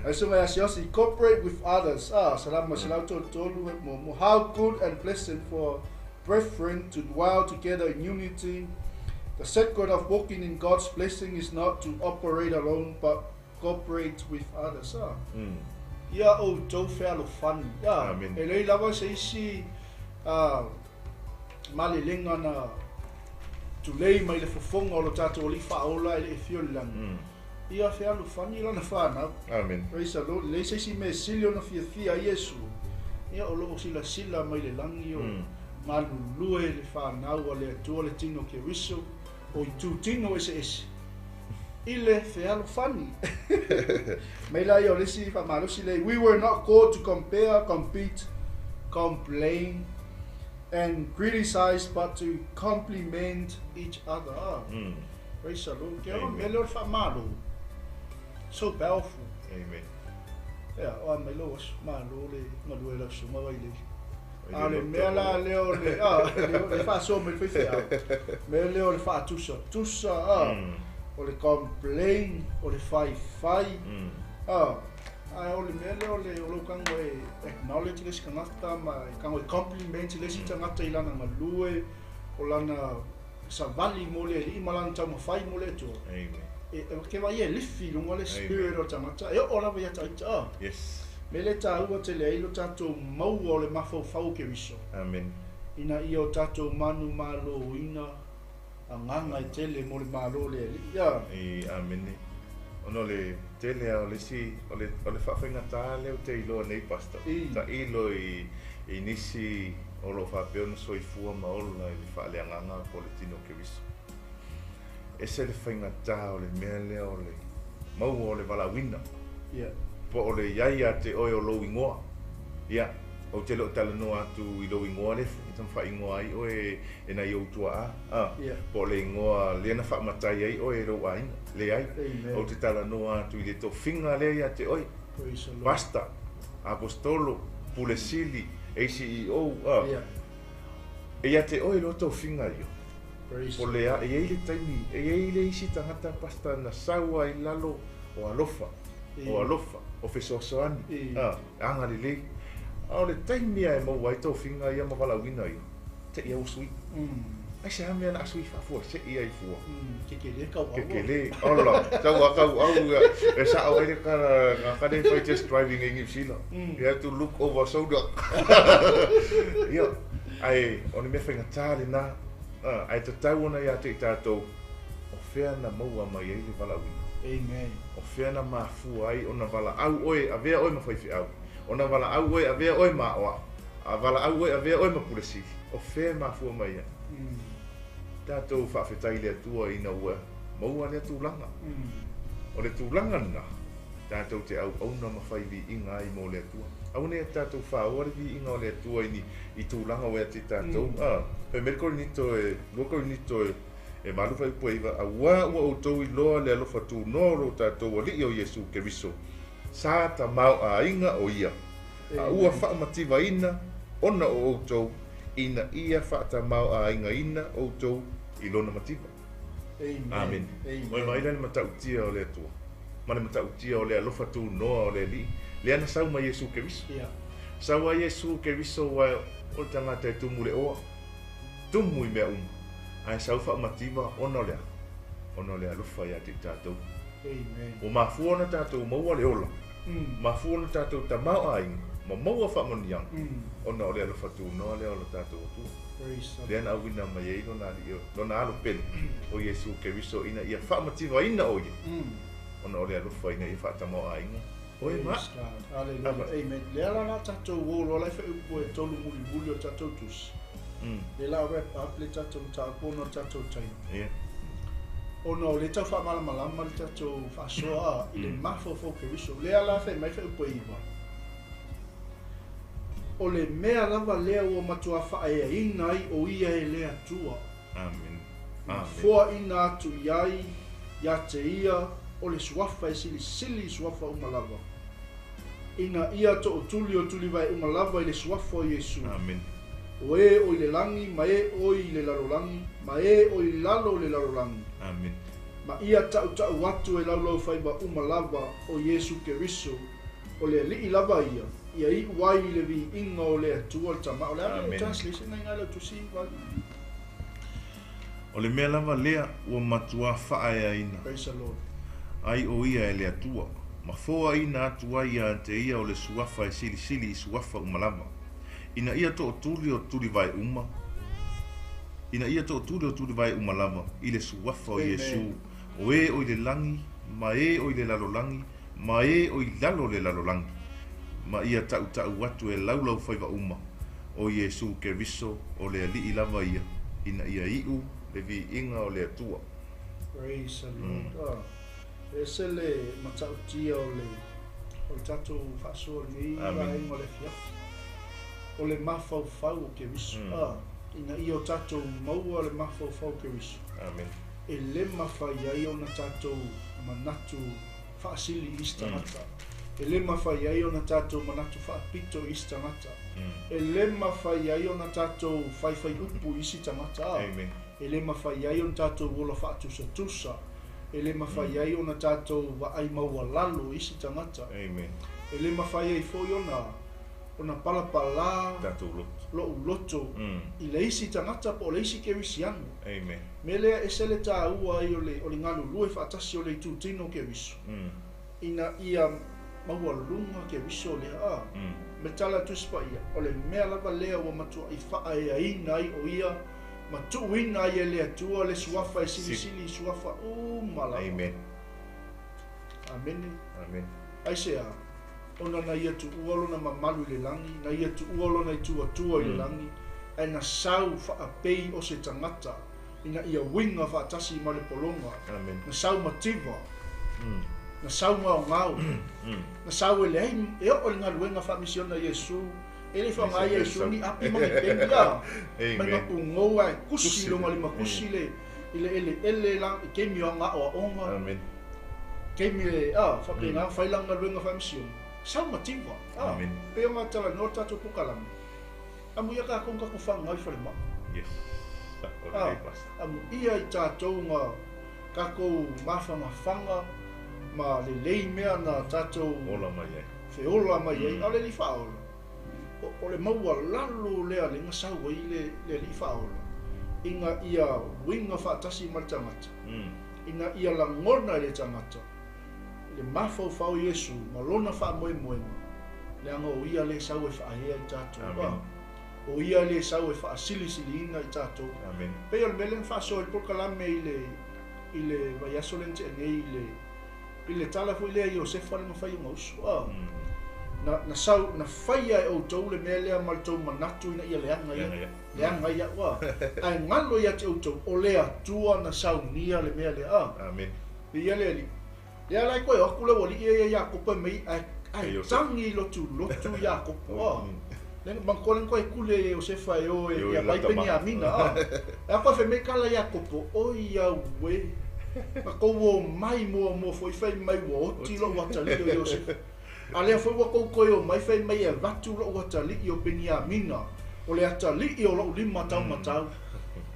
Ai so mai asiosi, cooperate with others. Salama salau tolu mo. How good and pleasant for brethren to dwell together in unity. The secret of walking in God's blessing is not to operate alone, but cooperate with others. Ia o tau fealofani. Amen. E lei lava se isi malelega na tulei mai le fofoga o lo tatou alii faaola e le e fia o le lagi. Ia fealofani lana whanau. Amen. Praise the Lord. Lei se isi mea sili ona fiafia ai Iesu. Ia o loo silasila mai le lagi o galulue le whanau a le Atua le tino Keriso o i tūtino ese ese. I le fealofani. Mai la ia o le isi faamalosi lei. We were not called to compare, compete, complain and criticize, but to compliment each other. Praise the Lord. Ke o mea lea o le faamalo. So powerful. Amen. Ia, o a mai lau aso, malo le galue lau susuga Vailele. A le mea la lea o le, le faasoa mai le faifeau. Mea lea o le faatusatusa, o le complain, o le faifai. Ae o le mea lea o le o lou tago e acknowledge le isi tagata ma e tago e compliment le isi tagata i lana galue, o lana savali mo le alii ma lana taumafai mo le Atua. Amen. E ke vai e lifi i luga le spirit o le tagata, e oo lava ia taita. Yes. Me le tāua tele ai lo tatou maua o le mafaufau o Keriso. Amen. Ina ia o tatou manu mālōina agaga e tele mo le malo le alii. Ia. E amen. Ona o le tele a o le isi, o le faafaigata lea o te iloa nei, Pastor. Ta ilo i nisi o loo faapea ona soifua ma ola i le faaleagaga po o le tino o Keriso. Ese le faigata o le mea lea o le maua o le valaauina. Ia. Po o le iai ia te oe o lou igoa. Ia, ou te le o talanoa atu i lou igoa le e tamawhaingoa ai oe e nai ou tuaa. Po o le igoa lea na faamatai ai oe e lou aiga. Le ai. Amen. Ou te talanoa atu i le tofiga lea ia te oe. Praise the Lord. Pastor, Apostolo, Pule Sili, ACEO. E ia te oe lo tofiga ia. Praise Po le a, e iai le taimi, e iai le isi tagata pastor na saua i lalo o alofa. O alofa, o fesoasoani. Aga lelei. A o le taimi a e maua ai tofiga ia ma valaauina ia. Te ia usui. Aisea mea o le a sui faafuasei ai fua? Kekele kauau. Kekele. Ola, tau a kauau e sa'o ai le tala gata lea e fai test driving ai Niu Sila. You have to look over shoulder. Ia, ae o le mea faigata lena, ae tatau ona ia te i tatou, o fea na maua mai ai le valaauina? Amen. O fea na mafua ai ona valaau oe, avea oe ma faifeau? Ona valaau oe, avea oe ma aoao? A valaau oe, avea oe ma pule sili? O fea e mafua mai ai? Tatou faafetai i le Atua ina ua maua lea tulaga. O le tulaga lena, tatou te auauna ma fai viiga ai mo le Atua. Aua ne i tatou faoa le viiga o le Atua i ni i tulaga ua ia te tatou. A, fai mai le Korinito e, 2 Korinito e, e 8 fuaiupu e 9, Auā ua outou iloa le alofa tunoa o lo tatou Alii o Iesu Keriso, sa tamaoaiga o ia, a ua faamativaina ona o outou, ina ia faatamaoaigaina outou i lona mativa. Amene. Ua vaai la le matautia o le Atua, ma le matautia o le alofa tunoa o le Alii, lea na sau ma Iesu Keriso. Sau a Iesu Keriso aua o le tagata e tumu i le oa, tumu i mea uma, ae sau faamativa ona o le a? Ona o le alofa ia te i tatou. Ua mafua ona tatou maua le ola, mafua ona tatou tamaoaiga ma maua faamanuiaga ona o le alofa tunoa lea o lo tatou Atua, lea na auina mai ai Lona Alii, Lona Alo pele, o Iesu Keriso ina ia faamativaina o Ia ona o le alofa ina ia faatamaoaiga oe ma Aleluia. Amen. Lea la la tatou o loa la e fai upu e tolu mulimuli o le tatou tusi. Lea la wrap up le tatou mataupu ona o le tatou taimi. Ona o lea tau faamalamalama le tatou faasoa i le mafaufau Keriso. Lea la fai mai fuaiupu e 9. O le mea lava lea ua matua faaeaina ai o ia e le Atua. Amen. Amen. Foaina atu i ai ia te ia o le suafa e silisili i suafa uma lava. Ina ia tootuli o tulivae uma lava i le suafa o Iesu. Amen. O e o i le lagi ma e o i le lalolagi ma e o i lalo o le lalolagi. Amen. Ma ia tautau atu e laulaufaiva uma lava o Iesu Keriso, o le Alii lava ia, ia iu ai i le viiga o le Atua le Tama. O le a le translation na i lau tusi vali? O le mea lava lea ua matua faaeaina. Praise the Lord. Ai o ia e le Atua, ma foaina atu ai ia te ia o le suafa e silisili i suafa uma lava. Ina ia tootuli o tulivae uma, ina ia tootuli o tulivae uma lava i le suafa o Iesu, o e o i le lagi, ma e o i le lalolagi, ma e o i lalo o le lalolagi. Ma ia tautau atu e laulaufaiva uma o Iesu Keriso o le Alii lava ia, ina ia iu le viiga o le Atua. Praise the Lord. E se le matautia o le tatou faasoa lenei vaega o le afiafi. O le mafaufau o Keriso. Ina ia o tatou maua le mafaufau o Keriso. Amen. E le mafai ai ona tatou manatu faasili i isi tagata. E le mafai ai ona tatou manatu faapito i isi tagata. E le mafai ai ona tatou faifai upu i isi tagata. Amen. E le mafai ai ona tatou ola faatusatusa. E le mafai ai ona tatou vaai maualalo i isi tagata. Amen. E le mafai ai foi ona palapala tatou loto, lou loto i le isi tagata po o le isi kerisiano. Amen. Me lea e se le tāua ai o le galulue faatasi o le itutino Keriso. Ina ia maualuga Keriso lea. Me tala Tusi Paia, o le mea lava lea ua matuai faaeaina ai o ia, ma tuuina ai e le Atua le suafa e silisili i suafa uma lava. Amen. Amene. Amen. Aisea, ona na ia tuua lona mamalu i le lagi, na ia tuua lona ituatua i le lagi, ae na sau faapei o se tagata, ina ia uiga faatasi ma le pologa. Amen. Na sau mativa, na sau gaogao, na sau e leai, e oo i le galuega faamisiona Iesu, e le faaaoga ai Iesu ni api ma ni peni a. Mai Amen. pugou ae kusi i luga o limakusi le i le eleele la i taimi o aga aoaoga. Amen. Taimi e faapena fai lana galuega faamisiona. Sau mativa. Amen. Pei o talanoa le tatou pokalame. Amuia tatou na tatou fagau i falemai. Yes. Amuia i tatou na tatou mafagafaga ma lelei mea na tatou ola mai ai. Feola mai ai. A o le alii faaola. O le maualalo lea le na sau ai le alii faaola. Ina ia uiga faatasi ma le tagata, ina ia lagona e le tagata le mafaufau o Iesu ma lona faamoemoega, leaga o Ia lea e sau e faaea i tatou. Amen. O Ia lea e sau e faasilisiliina i tatou. Amen. Pei o le mea lea na faasoa i le polokalame i le i le vaiaso lea na tea nei i le i le tala foi lea a Iosefa lea na fai ona uso. Na na sau na faia e outou le mea lea ma le tou manatu ina ia leaga ia. Leaga ai au a. Ae galo ia te outou o le Atua na saunia le mea lea a. Amen. Viia le Alii. Lea la e toe o atu le aualii ia ia Iakopo e mai ae ae tagi i lotu lotu Iakopo a. Le manatua le na toe tuli ai e Iosefa e o e ia pai Peniamina a. E a koe fai mai tala Iakopo, oi au e, na tou o mai muamua foi fai mai ua oti lou atalii o Iosefa. A lea foi ua tou toe o mai fai mai e avatu lou atalii o Peniamina, o le atalii o lou lima taumatau.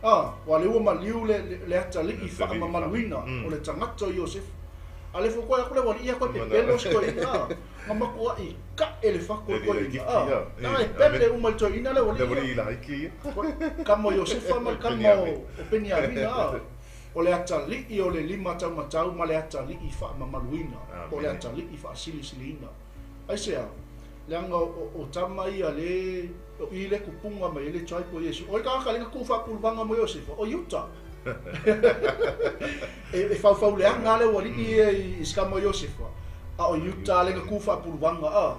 A, ua lea ua maliu le, le atalii faamamaluina o le tagata o Iosefa. A lea foi toe aku le aualii ia toe pepelo si toeaina, a, na matuai ka'e le fatu o le toeaina, a, leaga e pele uma i le toeaina le aualii ia. Kama o Iosefa ma le kama o Peniamina, a. O le atalii o le lima taumatau ma le atalii faamamaluina, po o le atalii faasilisiliina. Aisea? Leaga o tama ia le, o i le tupuga mai ai le tribe o Iesu. O ai tagata lea na tu faapuluvaga mo Iosefa? O Iuta. E faufauleaga lava le aualii ia i si tama o Iosefa, a o Iuta lea na tu faapuluvaga. A,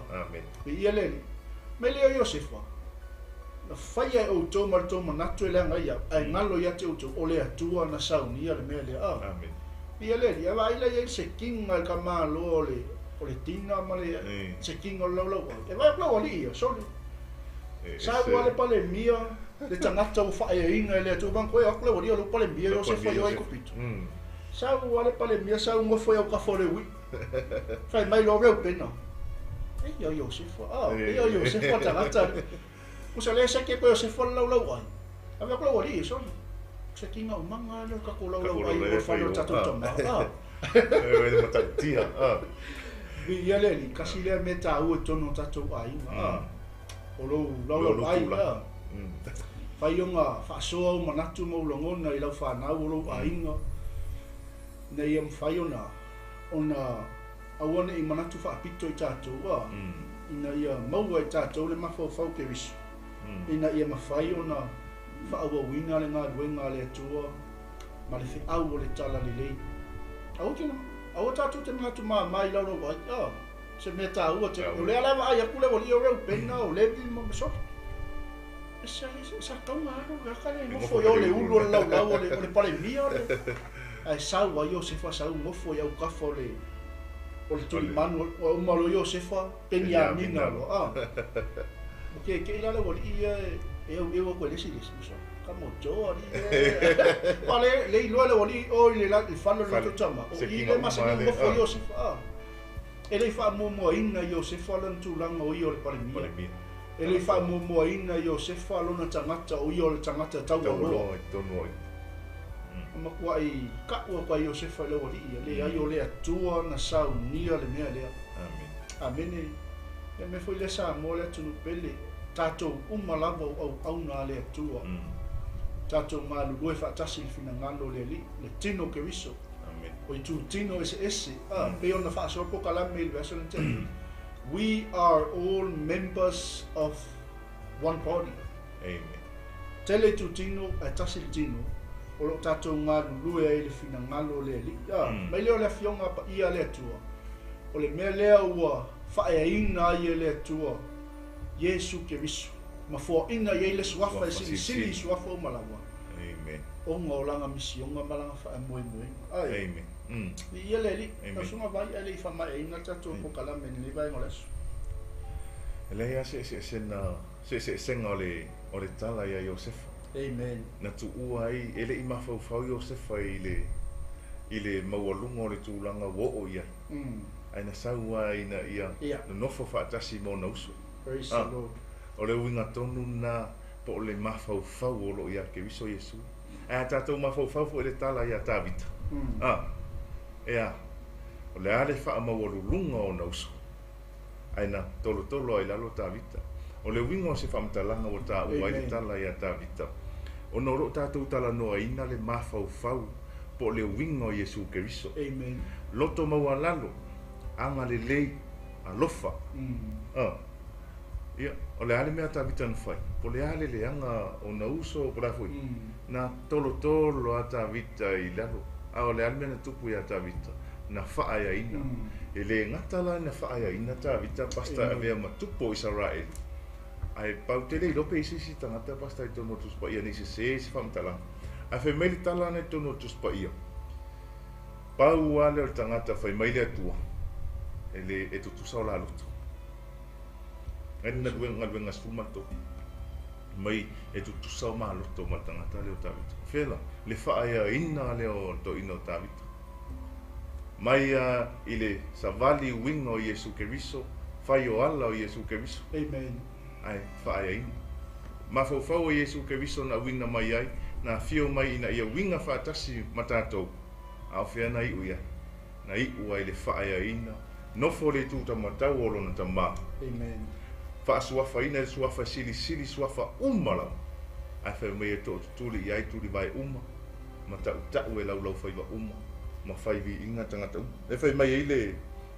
viia le Alii. Mai lea o Iosefa. Na faia e outou ma le tou manatu e leaga ai au, ae galo ia te outou, o le Atua na saunia le mea lea. A. Amen. Ia le Alii, a vaai la i ai le sekiga i le tamaloa o le, o le tina ma le sekiga o le laulauai. E vaai atu lau Alii ia, sole. Sau lava le Palemia, le tagata ua faaeaina e le Atua, manatua e o atu lau Alii o lou Palemia Iosefa i o Aikupito. Sau lava le Palemia, sau nofo i autafa o le ui'i. Fai mai loa Reupena, Eia o Iosefa, a, eia o Iosefa le tagata. Usa lea seke koe Iosefa le laulau ai. Ave aku lau alii, sole. Se kinga umaga lea o le tatou laulau ai mo le fale o le tatou tama. A. E le matautia. A. Viia le Alii, kasi lea mea taua i totonu o tatou aiga. A. O lou laulau ai. A. Fai ona faasoa ou manatu ma ou lagona i lau fanau o lou aiga, ina ia mafai ona ona aua ne i manatu faapito i tatou, a, ina ia maua e tatou le mafaufau Keriso, ina ia mafai ona faaauauina le galuega a le Atua ma le feau o le Talalelei. Aua te, aua tatou te manatu māmā i laulau ai, a, se mea taua tele. O lea la e vaai atu le aualii o Reupena, o Levi ma Soli. Sa, sa tauga alu le aka le nofo i o le ulu o le laulau o le, o le Palemia o le, ae sau a Iosefa sau nofo i autafa o le o le tulimanu o uma loa Iosefa Peniamina loa a o ke ke ila le ualii ia e au eu atu e le isi le isi uso ka mo jo alii e pa le le iloa le ualii o i le la le fale o le latou tama o i le masani nofo Iosefa a e le i faamuamuaina Iosefa lona tulaga o ia o le Palemia e le i faamuamuaina Iosefa lona tagata o ia o le tagata taualoa. Na matuai ka'u atu a Iosefa i le aualii ia, leai o le Atua na saunia le mea lea. Amene. Ia mea foi lea Samoa le atunuu pele, tatou uma lava o auauna a le Atua. Tatou galulue faatasi i le finagalo o le Alii, le tino o Keriso. O itutino eseese, a, pei ona faasoa polokalame i le vaiaso lea na tea nei. We are all members of one body. Amen. Tele itutino ae tasi le tino o lo o tatou galulue ai i le finagalo o le Alii. A, mai lea o le Afioga Paia a le Atua, o le mea lea ua faaeaina ai e le Atua Iesu Keriso, ma foaina i ai le Suafa e silisili i Suafa uma lava, ona o Lana misioga ma Lana faamoemoega. Ae, viia le Alii, lau Susuga Vai ae le i faamaeaina le tatou polokalame i lenei vaega o le aso. E leai lava se eseesena se eseesega o le o le tala iā Iosefa. Amen. Na tuua ai, e le i mafaufau Iosefa i le i le maualuga o le tulaga ua oo i ai, ae na sau lava ina ia nonofo faatasi ma ona uso. Praise the Lord. O le uiga tonu lena po o le mafaufau o lo o iā Keriso Iesu. Ae a tatou mafaufau foi i le tala iā Tavita, a, e a, o le a le faamaualuluga o ona uso? Ae na tolotolo ai lalo Tavita. O le uiga o se faamatalaga ua taua ai le tala iā Tavita, Ona o loo tatou talanoaina le mafaufau po o le uiga o Iesu Keriso. Amen. Loto maualalo, agalelei, alofa. Ia, o le a le mea a Tavita na fai? Po o le a le leaga ona uso po o le a foi? Na tolotolo lava Tavita i lalo. A o le a le mea na tupu ia Tavita? Na faaeaina. E le gata la ina faaeaina Tavita pastor e avea ma tupu o Isaraelu, ae pau tele iloa pe i ai se isi tagata pastor i totonu o le Tusi Paia ne i sese se faamatalaga. Ae fai mai le tala na i totonu o le Tusi Paia, pau lava lea o le tagata fai mai le Atua, e le e tutusa o la loto. Galuega 13 mai e tutusa o maloto ma le tagata lea o Tavita. O fea la? Le faaeaina lea o le toeaina o Tavita. Mai a i le savali uiga o Iesu Keriso, fai o ala o Iesu Keriso. Amen. Ae faaeaina. Mafaufau o Iesu Keriso na uiga mai ai, na afio mai ina ia uiga faatasi ma tatou. A o fea na iu i ai? Na iu ai le faaeaina, nofo le itu taumatau o lona Tama. Amen. Faasuafaina i le suafa e silisili suafa uma lava, ae fai mai e tootutuli i ai tulivae uma, ma tautau e laulaufaiva uma, ma fai viiga tagata uma. E fai mai ai le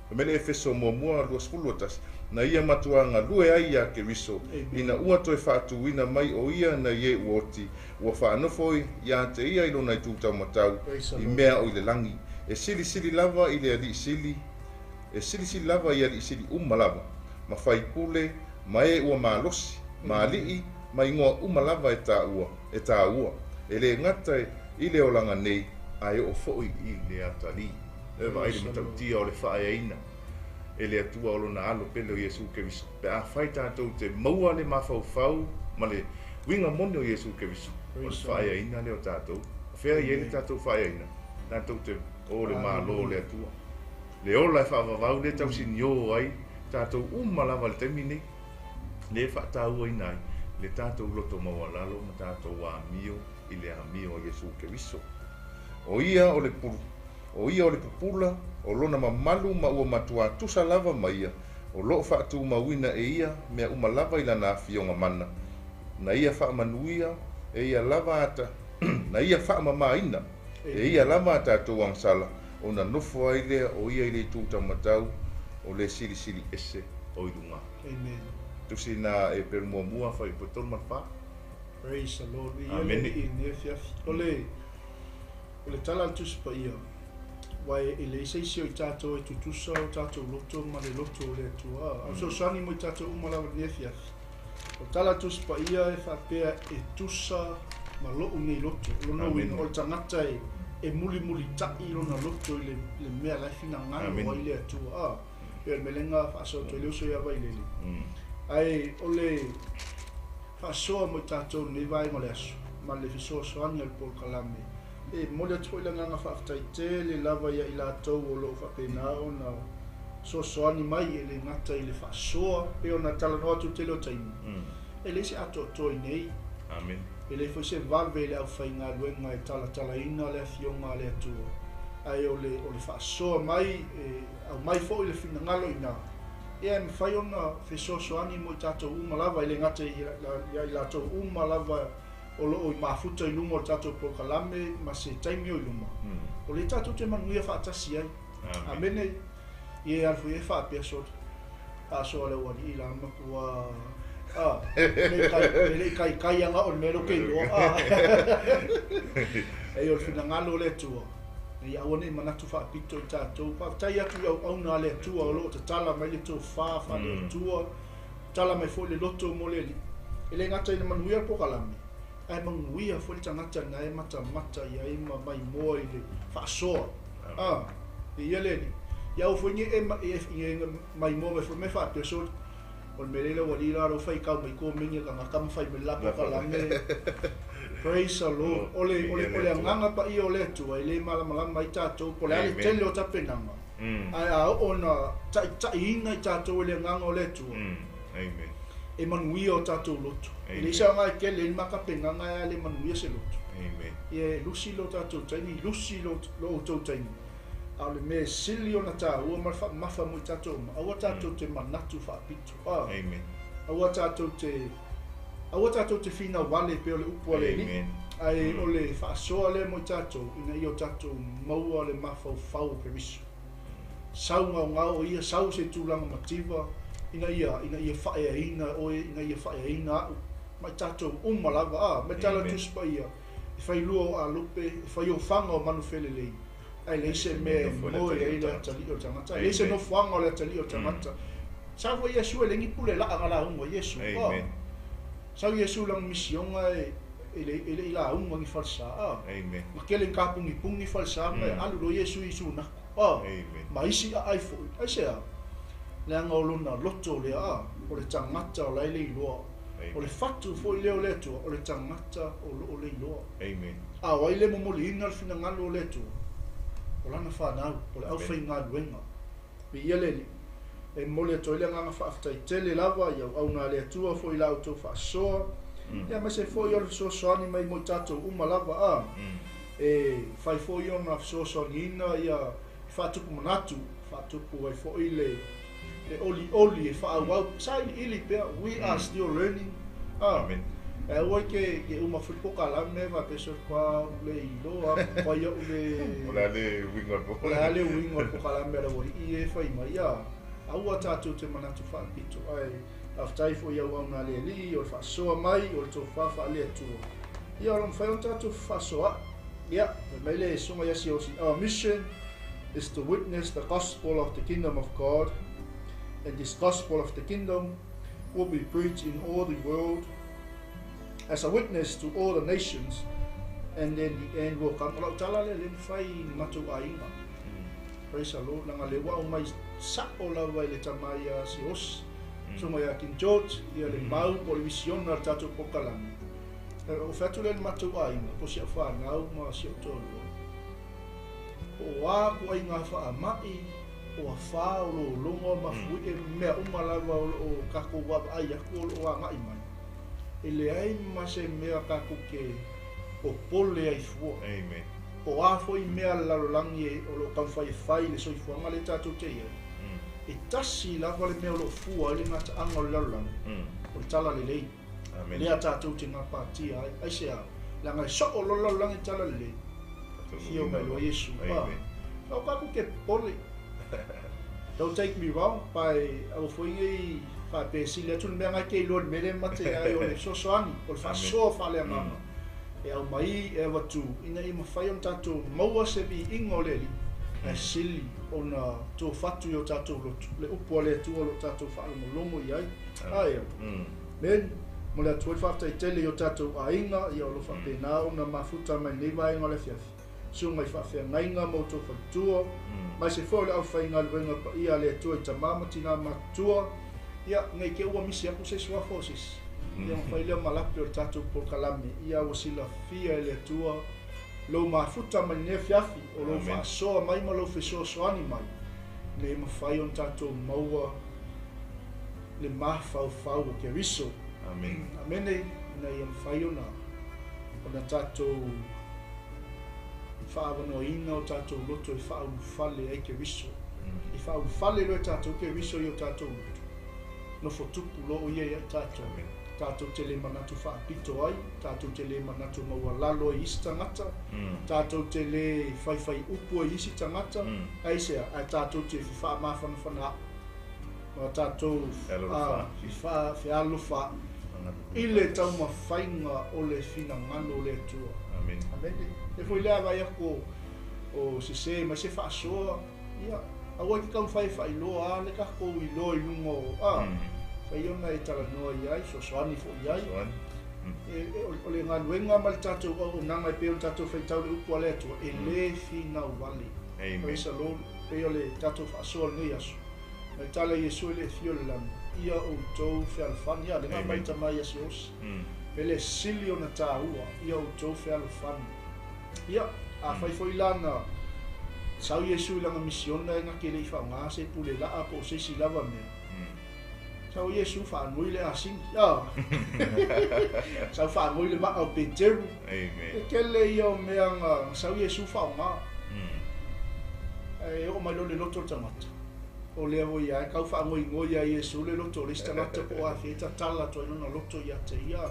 fai mai le Efeso muamua 21, na ia matua galue ai iā Keriso, ina ua toe faatuina mai o ia nai e ua oti, ua faanofo iā te ia i lona itu taumatau, i mea o i le lagi, e silisili lava i le alii sili, e silisili lava i alii sili uma lava, ma faipule, ma e ua malosi, ma alii, ma igoa uma lava e taua, e tāua, e le gata i le olaga nei, ae oo foi i le atalii. E vaai le matautia o le faaeaina e le Atua o lona Alo pele o Iesu Keriso. Pe afai tatou te maua le mafaufau ma le uiga moni o Iesu Keriso, o le faaeaina lea o tatou. O fea e i ai le tatou faaeaina? Tatou te o le Malo o le Atua. Le ola e faavavau lea e tausinio ai tatou uma lava i le taimi nei, lea e faatauaina ai le tatou loto maualalo ma tatou amio i le amio a Iesu Keriso. O ia o le o ia o le pupula o lona mamalu ma ua matuā tusa lava ma ia, o loo faatumauina e ia mea uma lava i lana afioga mana, na ia faamanuia e ia lava ata na ia faamamāina e ia lava a tatou agasala, ona nofo ai lea o ia i le itu taumatau o le Silisili Ese o i luga. Amen. Tusi na Eperu muamua fuaiupu e 3 ma le 4. Praise the Lord. Viia le Amene. Alii i lenei afiafi. O le, o le tala a le Tusi Paia, aua e leai se isi o i tatou e tutusa o tatou loto ma le loto o le Atua. A o le fesoasoani mo i tatou uma lava i lenei afiafi. O le tala a le Tusi Paia e faapea e tusa ma lou nei loto. O lona uiga, o le tagata e, e mulimulitai lona loto i le, le mea la e finagalo ai le Atua. A, pei o le mea lea na faasoa atu ai le uso ia Vailele. Ae o le faasoa mo i tatou i lenei vaega o le aso, ma le fesoasoani a le polokalame, e momoli atu foi le agaga faafetai tele lava ia i latou o lo o faapena ona fesoasoani mai, e le gata i le faasoa, pei ona talanoa atu i le tele o taimi, e leai se atoatoa i nei, Amen. e leai foi se vave i le aufaigaluega e talatalaina le Afioga a le Atua, ae o le, o le faasoa mai, e aumai foi le finagalo i ina, ia e mafai ona fesoasoani mo i tatou uma lava, e le gata ia i latou uma lava o lo o i mafuta i luma o le tatou polokalame ma se taimi o i luma, o lea tatou te manuia faatasi ai. Amene. Ia e alu foi e faapea soli. Faasoa le aualii la matua a e le i kaikai aga o le mea lea ou te iloa. Ei o le finagalo o le Atua, ina ia aua ne i manatu faapito i tatou. Faafetai atu i auauna a le Atua o lo o tatala mai le tofa faale-Atua, tatala mai foi le loto mo le Alii. E le gata ina manuia le polokalame, ae manuia foi le tagata na e matamata i ai ma maimoa i le faasoa. A, e ia le Alii. Ia aua foi ne i e maimoa mai foi mea faapea, soli, o le mea lea i le aualii la lou faitau mai komeni a tagata ma fai mai le la polokalame. Praise the Lord. O le, o le, o le agaga paia o le Atua e le malamalama ai tatou, po o le a le tele o tapenaga, ae a oo ina taitaiina i tatou e le agaga o le Atua, Amen. e manuia o tatou loto. E leai Amen. se aoga e tele ai ni ma tapenaga ae a le manuia se loto. Amen. Ia e lusi lo tatou taimi, lusi lo, lo outou taimi. A o le mea e sili ona tāua ma le faamamafa mo i tatou uma, aua tatou te manatu faapito. A, Amen. aua tatou te, aua tatou te finau vale pei o le upu a le Alii. Amen. Ae o le faasoa lea mo i tatou, ina ia o tatou maua le mafaufau o Keriso. Sau gaogao o ia, sau se tulaga mativa, ina ia, ina ia faaeaina oe, ina ia faaeaina a'u, ma i tatou uma lava, a, mai tala Tusi Paia, e fai lua o alupe, e fai ofaga o manufelelei, ae leai se mea e moe ai le atalii o le tagata, ae leai se nofoaga o le atalii o le tagata. Sau foi Iesu e leai ni pule laa na lauga ai Iesu. A, sau Iesu i lana misioga e e le e le i lauga ni falesa. A, na tele ina tapunipuni falesa ma e alu loa Iesu i sunaku. A, ma isi aai foi. Aisea? Leaga o lona loto lea, a, o le tagata o la e le iloa. O le fatu foi lea o le Atua, o le tagata o lo o le iloa. A o ai le momoliina le finagalo o le Atua? O lana fanau, o le aufaigaluega. Viia le Alii. E momoli atu ai le agaga faafetai tele lava i auauna a le Atua foi i la outou faasoa, aemaise foi o le fesoasoani mai mo i tatou uma lava, a e fai foi ona fesoasoaniina ia faatupu manatu, faatupu ai foi le le olioli e faaauau, sailiili pea, we are still learning, a e aua ke ke uma foi polokalame faapea so le iloa fai au le O le a le uiga o le o le a le uiga o le polokalame a le aualii e fai mai, a aua tatou te manatu faapito, ae faafetai foi i auauna a le Alii o le faasoa mai o le tofa faale-Atua, ia o lo o mafai ona tatou fefaasoa'i. Ia, fai mai le Susuga ia Siaosi, Our mission is to witness the gospel of the kingdom of God, and this gospel of the kingdom will be preached in all the world as a witness to all the nations, and then the end will come. O lau tala lea, le mafai i ni matou aiga. Praise the Lord, leaga lea ua aumai sa'o lava i le tama ia Siaosi, Susuga ia King George, ia le mau po o le misiona o le tatou polokalame. O fai atu lea i le matou aiga, po o si au fanau ma si ou toalua, po o a ituaiga faamai, o afā, o lologa, o mafuie, mea uma lava o lo o tatou vaavaai atu o lo o agai mai, e leai ma se mea tatou te popole ai fua. Amen. Po o a foi mea a le lalolagi o lo o taumafai e fai i le soifuaga lea tatou te i ai, e tasi lava le mea o lo o fua ai le gataaga o le lalolagi, o le talalelei. Amen. Lea tatou te gapatia ai. Aisea? Leaga e soo loa le lalolagi i le talalelei, afio mai loa Iesu. Amen. Aua tatou te popole. Don't take me wrong, pae aua foi ne i faapea e sili atu le mea na e te iloa i le mea lea e mate ai o le fesoasoani, o le faasoa faaleagaga e aumai e avatu ina ia mafai ona tatou maua se viiga o le Alii, ae sili ona tofatu i o tatou loto le upu a le Atua o lo o tatou faalogologo i ai. Ae, Amen. Mo le atu ai le faafetai tele i o tatou aiga, ia o lo o faapena ona mafuta mai lenei vaega o le afiafi. Susuga i faafeagaiga ma outou faletua, aemaise foi o le aufaigaluega paia a le Atua i tama ma tinā matutua, ia, nei te ua misi atu se suafa o se isi, ia ona fai lea ma lape o le tatou polokalame, ia ua silafia e le Atua lou mafuta mai lenei afiafi, o lou faasoa mai ma lou fesoasoani mai, ina ia mafai ona tatou maua le mafaufau o Keriso. Amene, ina ia mafai ona ona tatou faaavanoaina o tatou loto e faaulufale ai Keriso. E faaulufale loa e tatou Keriso i o tatou loto, nofo tupu loa o ia ia i tatou. Tatou te le manatu faapito ai, tatou te le manatu maualalo ai i isi tagata, tatou te le faifai upu ai i isi tagata, aisea? Ae tatou te fefaamafanafana aʻu ma tatou fealofa aʻu i le taumafaiga o le finagalo o le Atua. Amene. Lea foi lea a vaai atu o sese mai se faasoa, ia, aua e te taumafai e faailoa a le tatou iloa i luga o, a, fai ona e talanoa i ai, fesoasoani foi i ai. O le galuega ma le tatou auaunaga e pei ona tatou faitau i le upu a le Atua, e le finau vale. Praise the Lord. Pei o le tatou faasoa i lenei aso. Mai tala Iesu e le afio i le lagi, ia outou fealofani. Ia, le ga mai tama ia Siaosi. E le sili ona taua, ia outou fealofani. Ia, afai foi la na sau Iesu i lana misiona e na te le i faaaoga se pule laa po o se isi lava mea. Sau Iesu faanoi le asini. A. Sau faanoi le maa o Peteru. Amen. E tele ia o mea na sau Iesu faaaoga. Ae oo mai loa le loto o le tagata. O lea foi lava e tau faagoigoi ia Iesu le loto o le isi tagata po o afea e tatala atu ai lona loto ia te ia.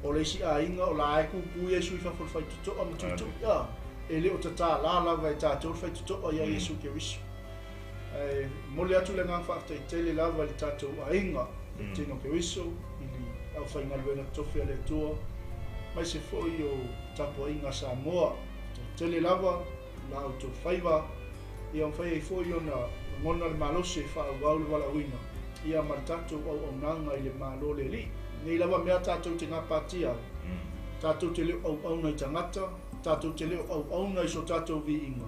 O le isi aiga o la e pupu Iesu i fafo o le faitotoa ma tuitui a. E le o tatala lava e tatou le faitotoa ia Iesu Keriso. Ae momoli atu le agaga faafetai tele lava i le tatou aiga, le tino Keriso, i le aufaigaluega totofi a le Atua, aemaise foi o tapuaiga a Samoa. Faafetai tele lava i la outou faiva, ia mafai ai foi ona lagona le malosi e faaauau le valaauina, ia ma le tatou auaunaga i le Malo o le Alii. Nei lava mea tatou te gapatia ai, tatou te le o auauna i tagata, tatou te le o auauna i so tatou viiga,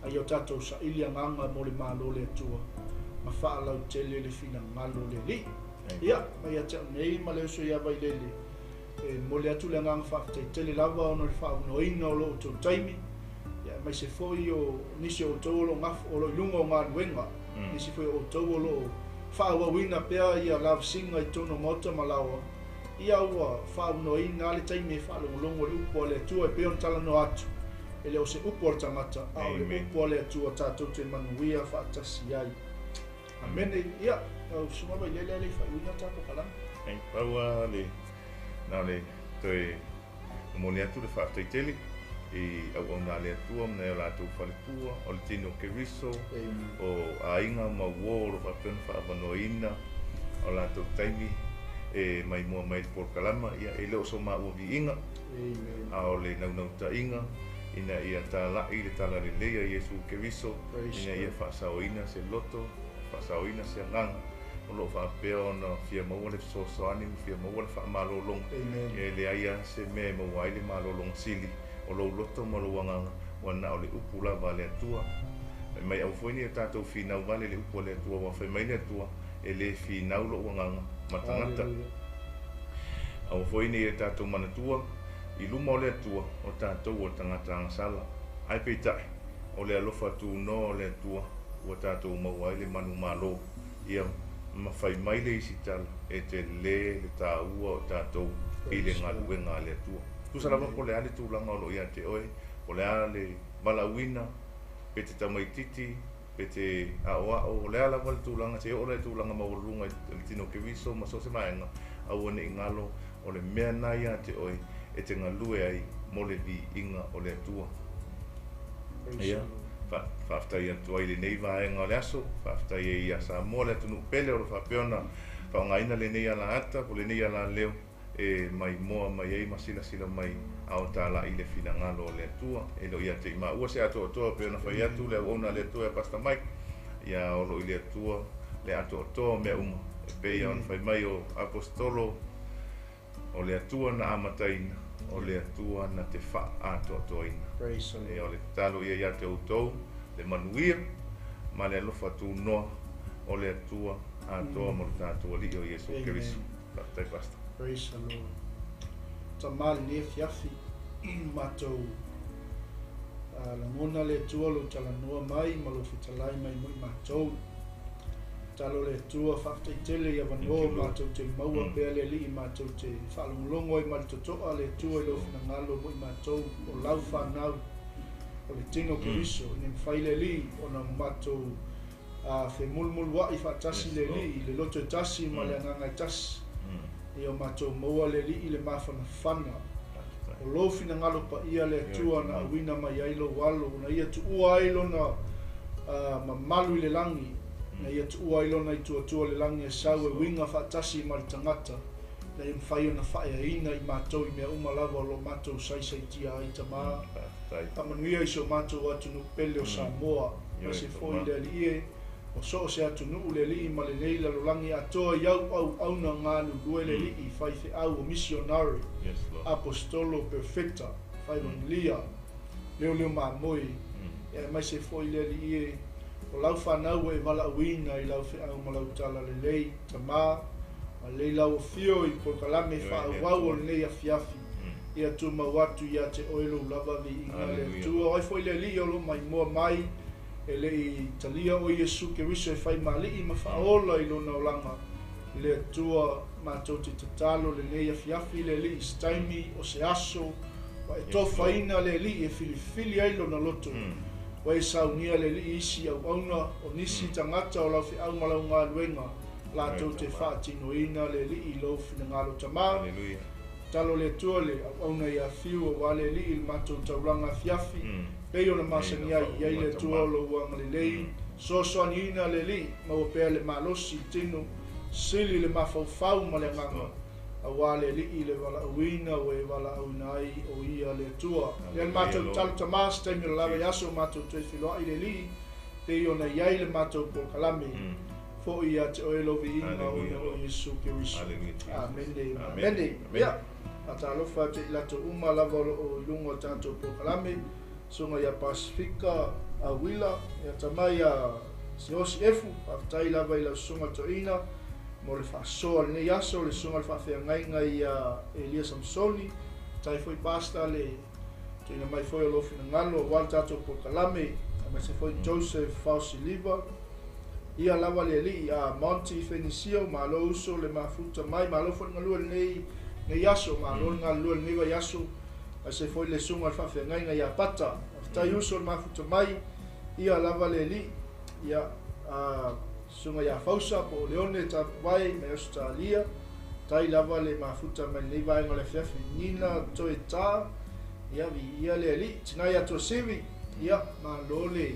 a ia o tatou saili agaga mo le Malo o le Atua, ma faalautele le finagalo o le Alii. Ia, mai ia te au nei ma le uso ia Vailele, e momoli atu le agaga faafetai tele lava ona o le faaaunoaina o lo outou taimi, ia aemaise foi o nisi o outou o lo o i luga o galuega, nisi foi o outou o lo o faaauauina pea ia lavasiga i totonu o maota ma laoa, ia ua faaaunoaina le taimi e faalogologo i le upu a le Atua e pei ona talanoa atu, e le o se upu a le tagata, a o le upu a le Atua tatou te manuia faatasi ai. Amene. Ia, lau susuga Vailele e le i faaiuina le tatou kalama. E pau lava le, na o le toe momoli atu le faafetai tele i auauna a le Atua ma nai o latou faletua, o le tino o Keriso, o aiga ma uo o lo o faapea ona faaavanoaina o latou taimi e maimoa mai le polokalama. Ia, e le o so maua viiga, a o le naunautaiga ina ia talai le talalelei a Iesu Keriso, ina ia faasaoina se loto, faasaoina se agaga o lo o faapea ona fia maua le fesoasoani ma fia maua le faamalologa. Ia, e leai lava se mea e maua ai le malologa sili o lou loto ma lou agaga, ua na o le upu lava a le Atua. Fai mai aua foi nei o tatou finau vale le upu a le Atua, ua fai mai le Atua, e lē finau lou agaga ma tagata. Aua foi nei e tatou manatua i luma o le Atua o tatou o tagata agasala. Ae peitai, o le alofa tunoa o le Atua ua tatou maua ai le manumalo. Ia ma fai mai le isi tala, e telē le taua o tatou i le galuega a le Atua. Tusa lava po o le a le tulaga o lo o ia te oe, po o le a le valaauina, pe te tamaititi, pe te aoao, o le a lava le tulaga, se oo la i tulaga maualuluga i le tino Keriso ma so o se vaega, aua ne i galo o le mea na ia te oe e te galue ai mo le viiga o le Atua. Ia, faafetai atu ai i lenei vaega o le aso, faafetai ai ia Samoa le atunuu pele o lo o faapea ona faaaogaina lenei alaata po o lenei alaleo e maimoa mai ai ma silasila mai a o talai le finagalo o le Atua. E le o ia te i maua se atoatoa pei ona fai atu le auauna a le Atua ia Pastor Mike, ia o lo o i le Atua le atoatoa o mea uma. E pei ona fai mai o Aposetolo, o le Atua na amataina, o le Atua na te faaatoatoaina. E o le tatalo ia ia te outou, le manuia ma le alofa tunoa o le Atua atoa mo le tatou Alii o Iesu Keriso. Faafetai Pastor. Praise the Lord. Tama lenei afiafi matou lagona le Atua lou talanoa mai ma lou fetalai mai mo i matou. Tatalo le Atua faafetai tele i avanoa matou te maua pea le Alii matou te faalogologo ai ma le totoa le Atua i lou finagalo mo i matou o lau fanau o le tino Keriso. Ina mafai le Alii ona matou femulumuluai faatasi le Alii i le loto e tasi ma le agaga e tasi. Ia o matou maua le Alii i le mafanafana o lou finagalo paia le Atua na auina mai ai lou alo, na ia tuua ai lona mamalu i le lagi, na ia tuua ai lona ituatua le lagi e sau e uiga faatasi ma le tagata, na ia mafai ona faaeaina i matou i mea uma lava o lo matou saisaitia ai. Tama, faamanuia i so matou atunuu pele o Samoa, aemaise foi le Alii e, o so o se atunuu le Alii ma lenei lalolagi atoa i au auauna galulue le Alii faifeau o misionare, aposetolo, perfeta, faevangelia, leoleo mamoe, aemaise foi le Alii e, o lau fanau e valaauina i lau feau ma lau tala lelei. Tama, ma lelei lau afio i polokalame faaauau o lenei afiafi, ia tumau atu ia te oe lou lava viiga le Atua. O ai foi le Alii o lo maimoa mai e le i talia o Iesu Keriso e fai ma alii ma faaola i lona olaga le Atua, matou te tatalo lenei afiafi le Alii i se taimi o se aso ua e tofaina le Alii e filifili ai lona loto. Ua e saunia le Alii i isi auauna, o nisi tagata o lau feau ma lau galuega, latou te faatinoina le Alii i lou finagalo Tama. Tatalo le Atua le auauna ia Fiu aua le Alii i le matou taulaga afiafi, pei ona masani ai, i ai le Atua o lou agalelei, soasoaniina le Alii, maua pea le malosi i tino, sili le mafaufau ma le agaga, aua le Alii i le valaauina ua e valaauina ai o Ia le Atua. Lea le matou tatalo Tama, se taimi o le lava i aso matou toe feiloai le Alii, pei ona i ai le matou polokalame. Foi ia te oe lou viiga ona o Iesu Keriso. Amene. Amene. Ia, faatalofa atu i latou uma lava o lo o i luga o le tatou polokalame, Susuga ia Pasifika Auila, ia tama ia Siaosi Efu, faafetai lava i lau Susuga Toeaina mo le faasoa i lenei aso, le Susuga i le Faafeagaiga ia Elia Samsoni, faafetai foi Pastor le tuuina mai foi o lou finagalo aua le tatou polokalame, aemaise foi Joseph Faosiliva, Ia lava le alii a Monty Fenisio, malo uso le mafuta mai, malo foi le galue lenei nei aso, malo le galulue lenei vaiaso, aemaise foi le susuga i le faafeagaiga ia Pata. Faafetai uso le mafuta mai, ia lava le alii, ia a susuga ia Fausa po o Leone Tapuvae mai Ausetalia, tai lava le mafuta mai lenei vaega o le afiafi, Nina Toeta, ia viia le alii, tina ia Tuasivi, ia malo le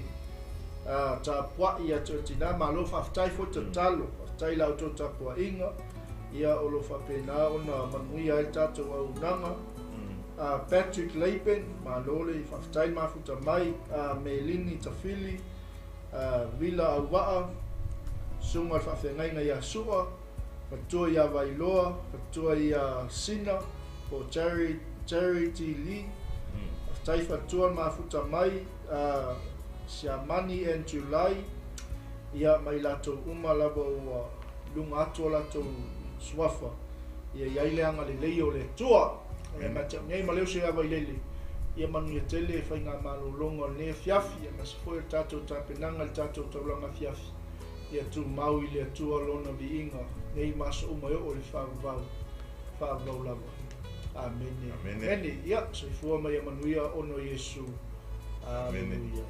tapuai ia te oe tina, malo faafetai foi tatalo, faafetai i la outou tapuaiga, ia o lo o faapena ona manuia ai le tatou auaunaga. Patrick Leipen, malo le faafetai le mafuta mai, Melini Tafili, Vila Auvaa, Susuga i le Faafeagaiga ia Sua, Matua ia Vailoa, Matua ia Sina, po o Charity Lee, faafetai fatua le mafuta mai, Siamani and July, ia ma i latou uma lava ua i luga atu o latou suafa, ia i ai le agalelei o le Atua. Ia ma te au nei ma le uso ia Vailele, ia manuia tele faigamalologa o lenei afiafi, aemaise foi o le tatou tapenaga i le tatou taulaga afiafi, ia tumau i le Atua Lona viiga nei ma aso uma e oo i le faavavau, faavavau lava. Amene. Amene. Ia, soifua ma ia manuia ona o Iesu. Aleluia.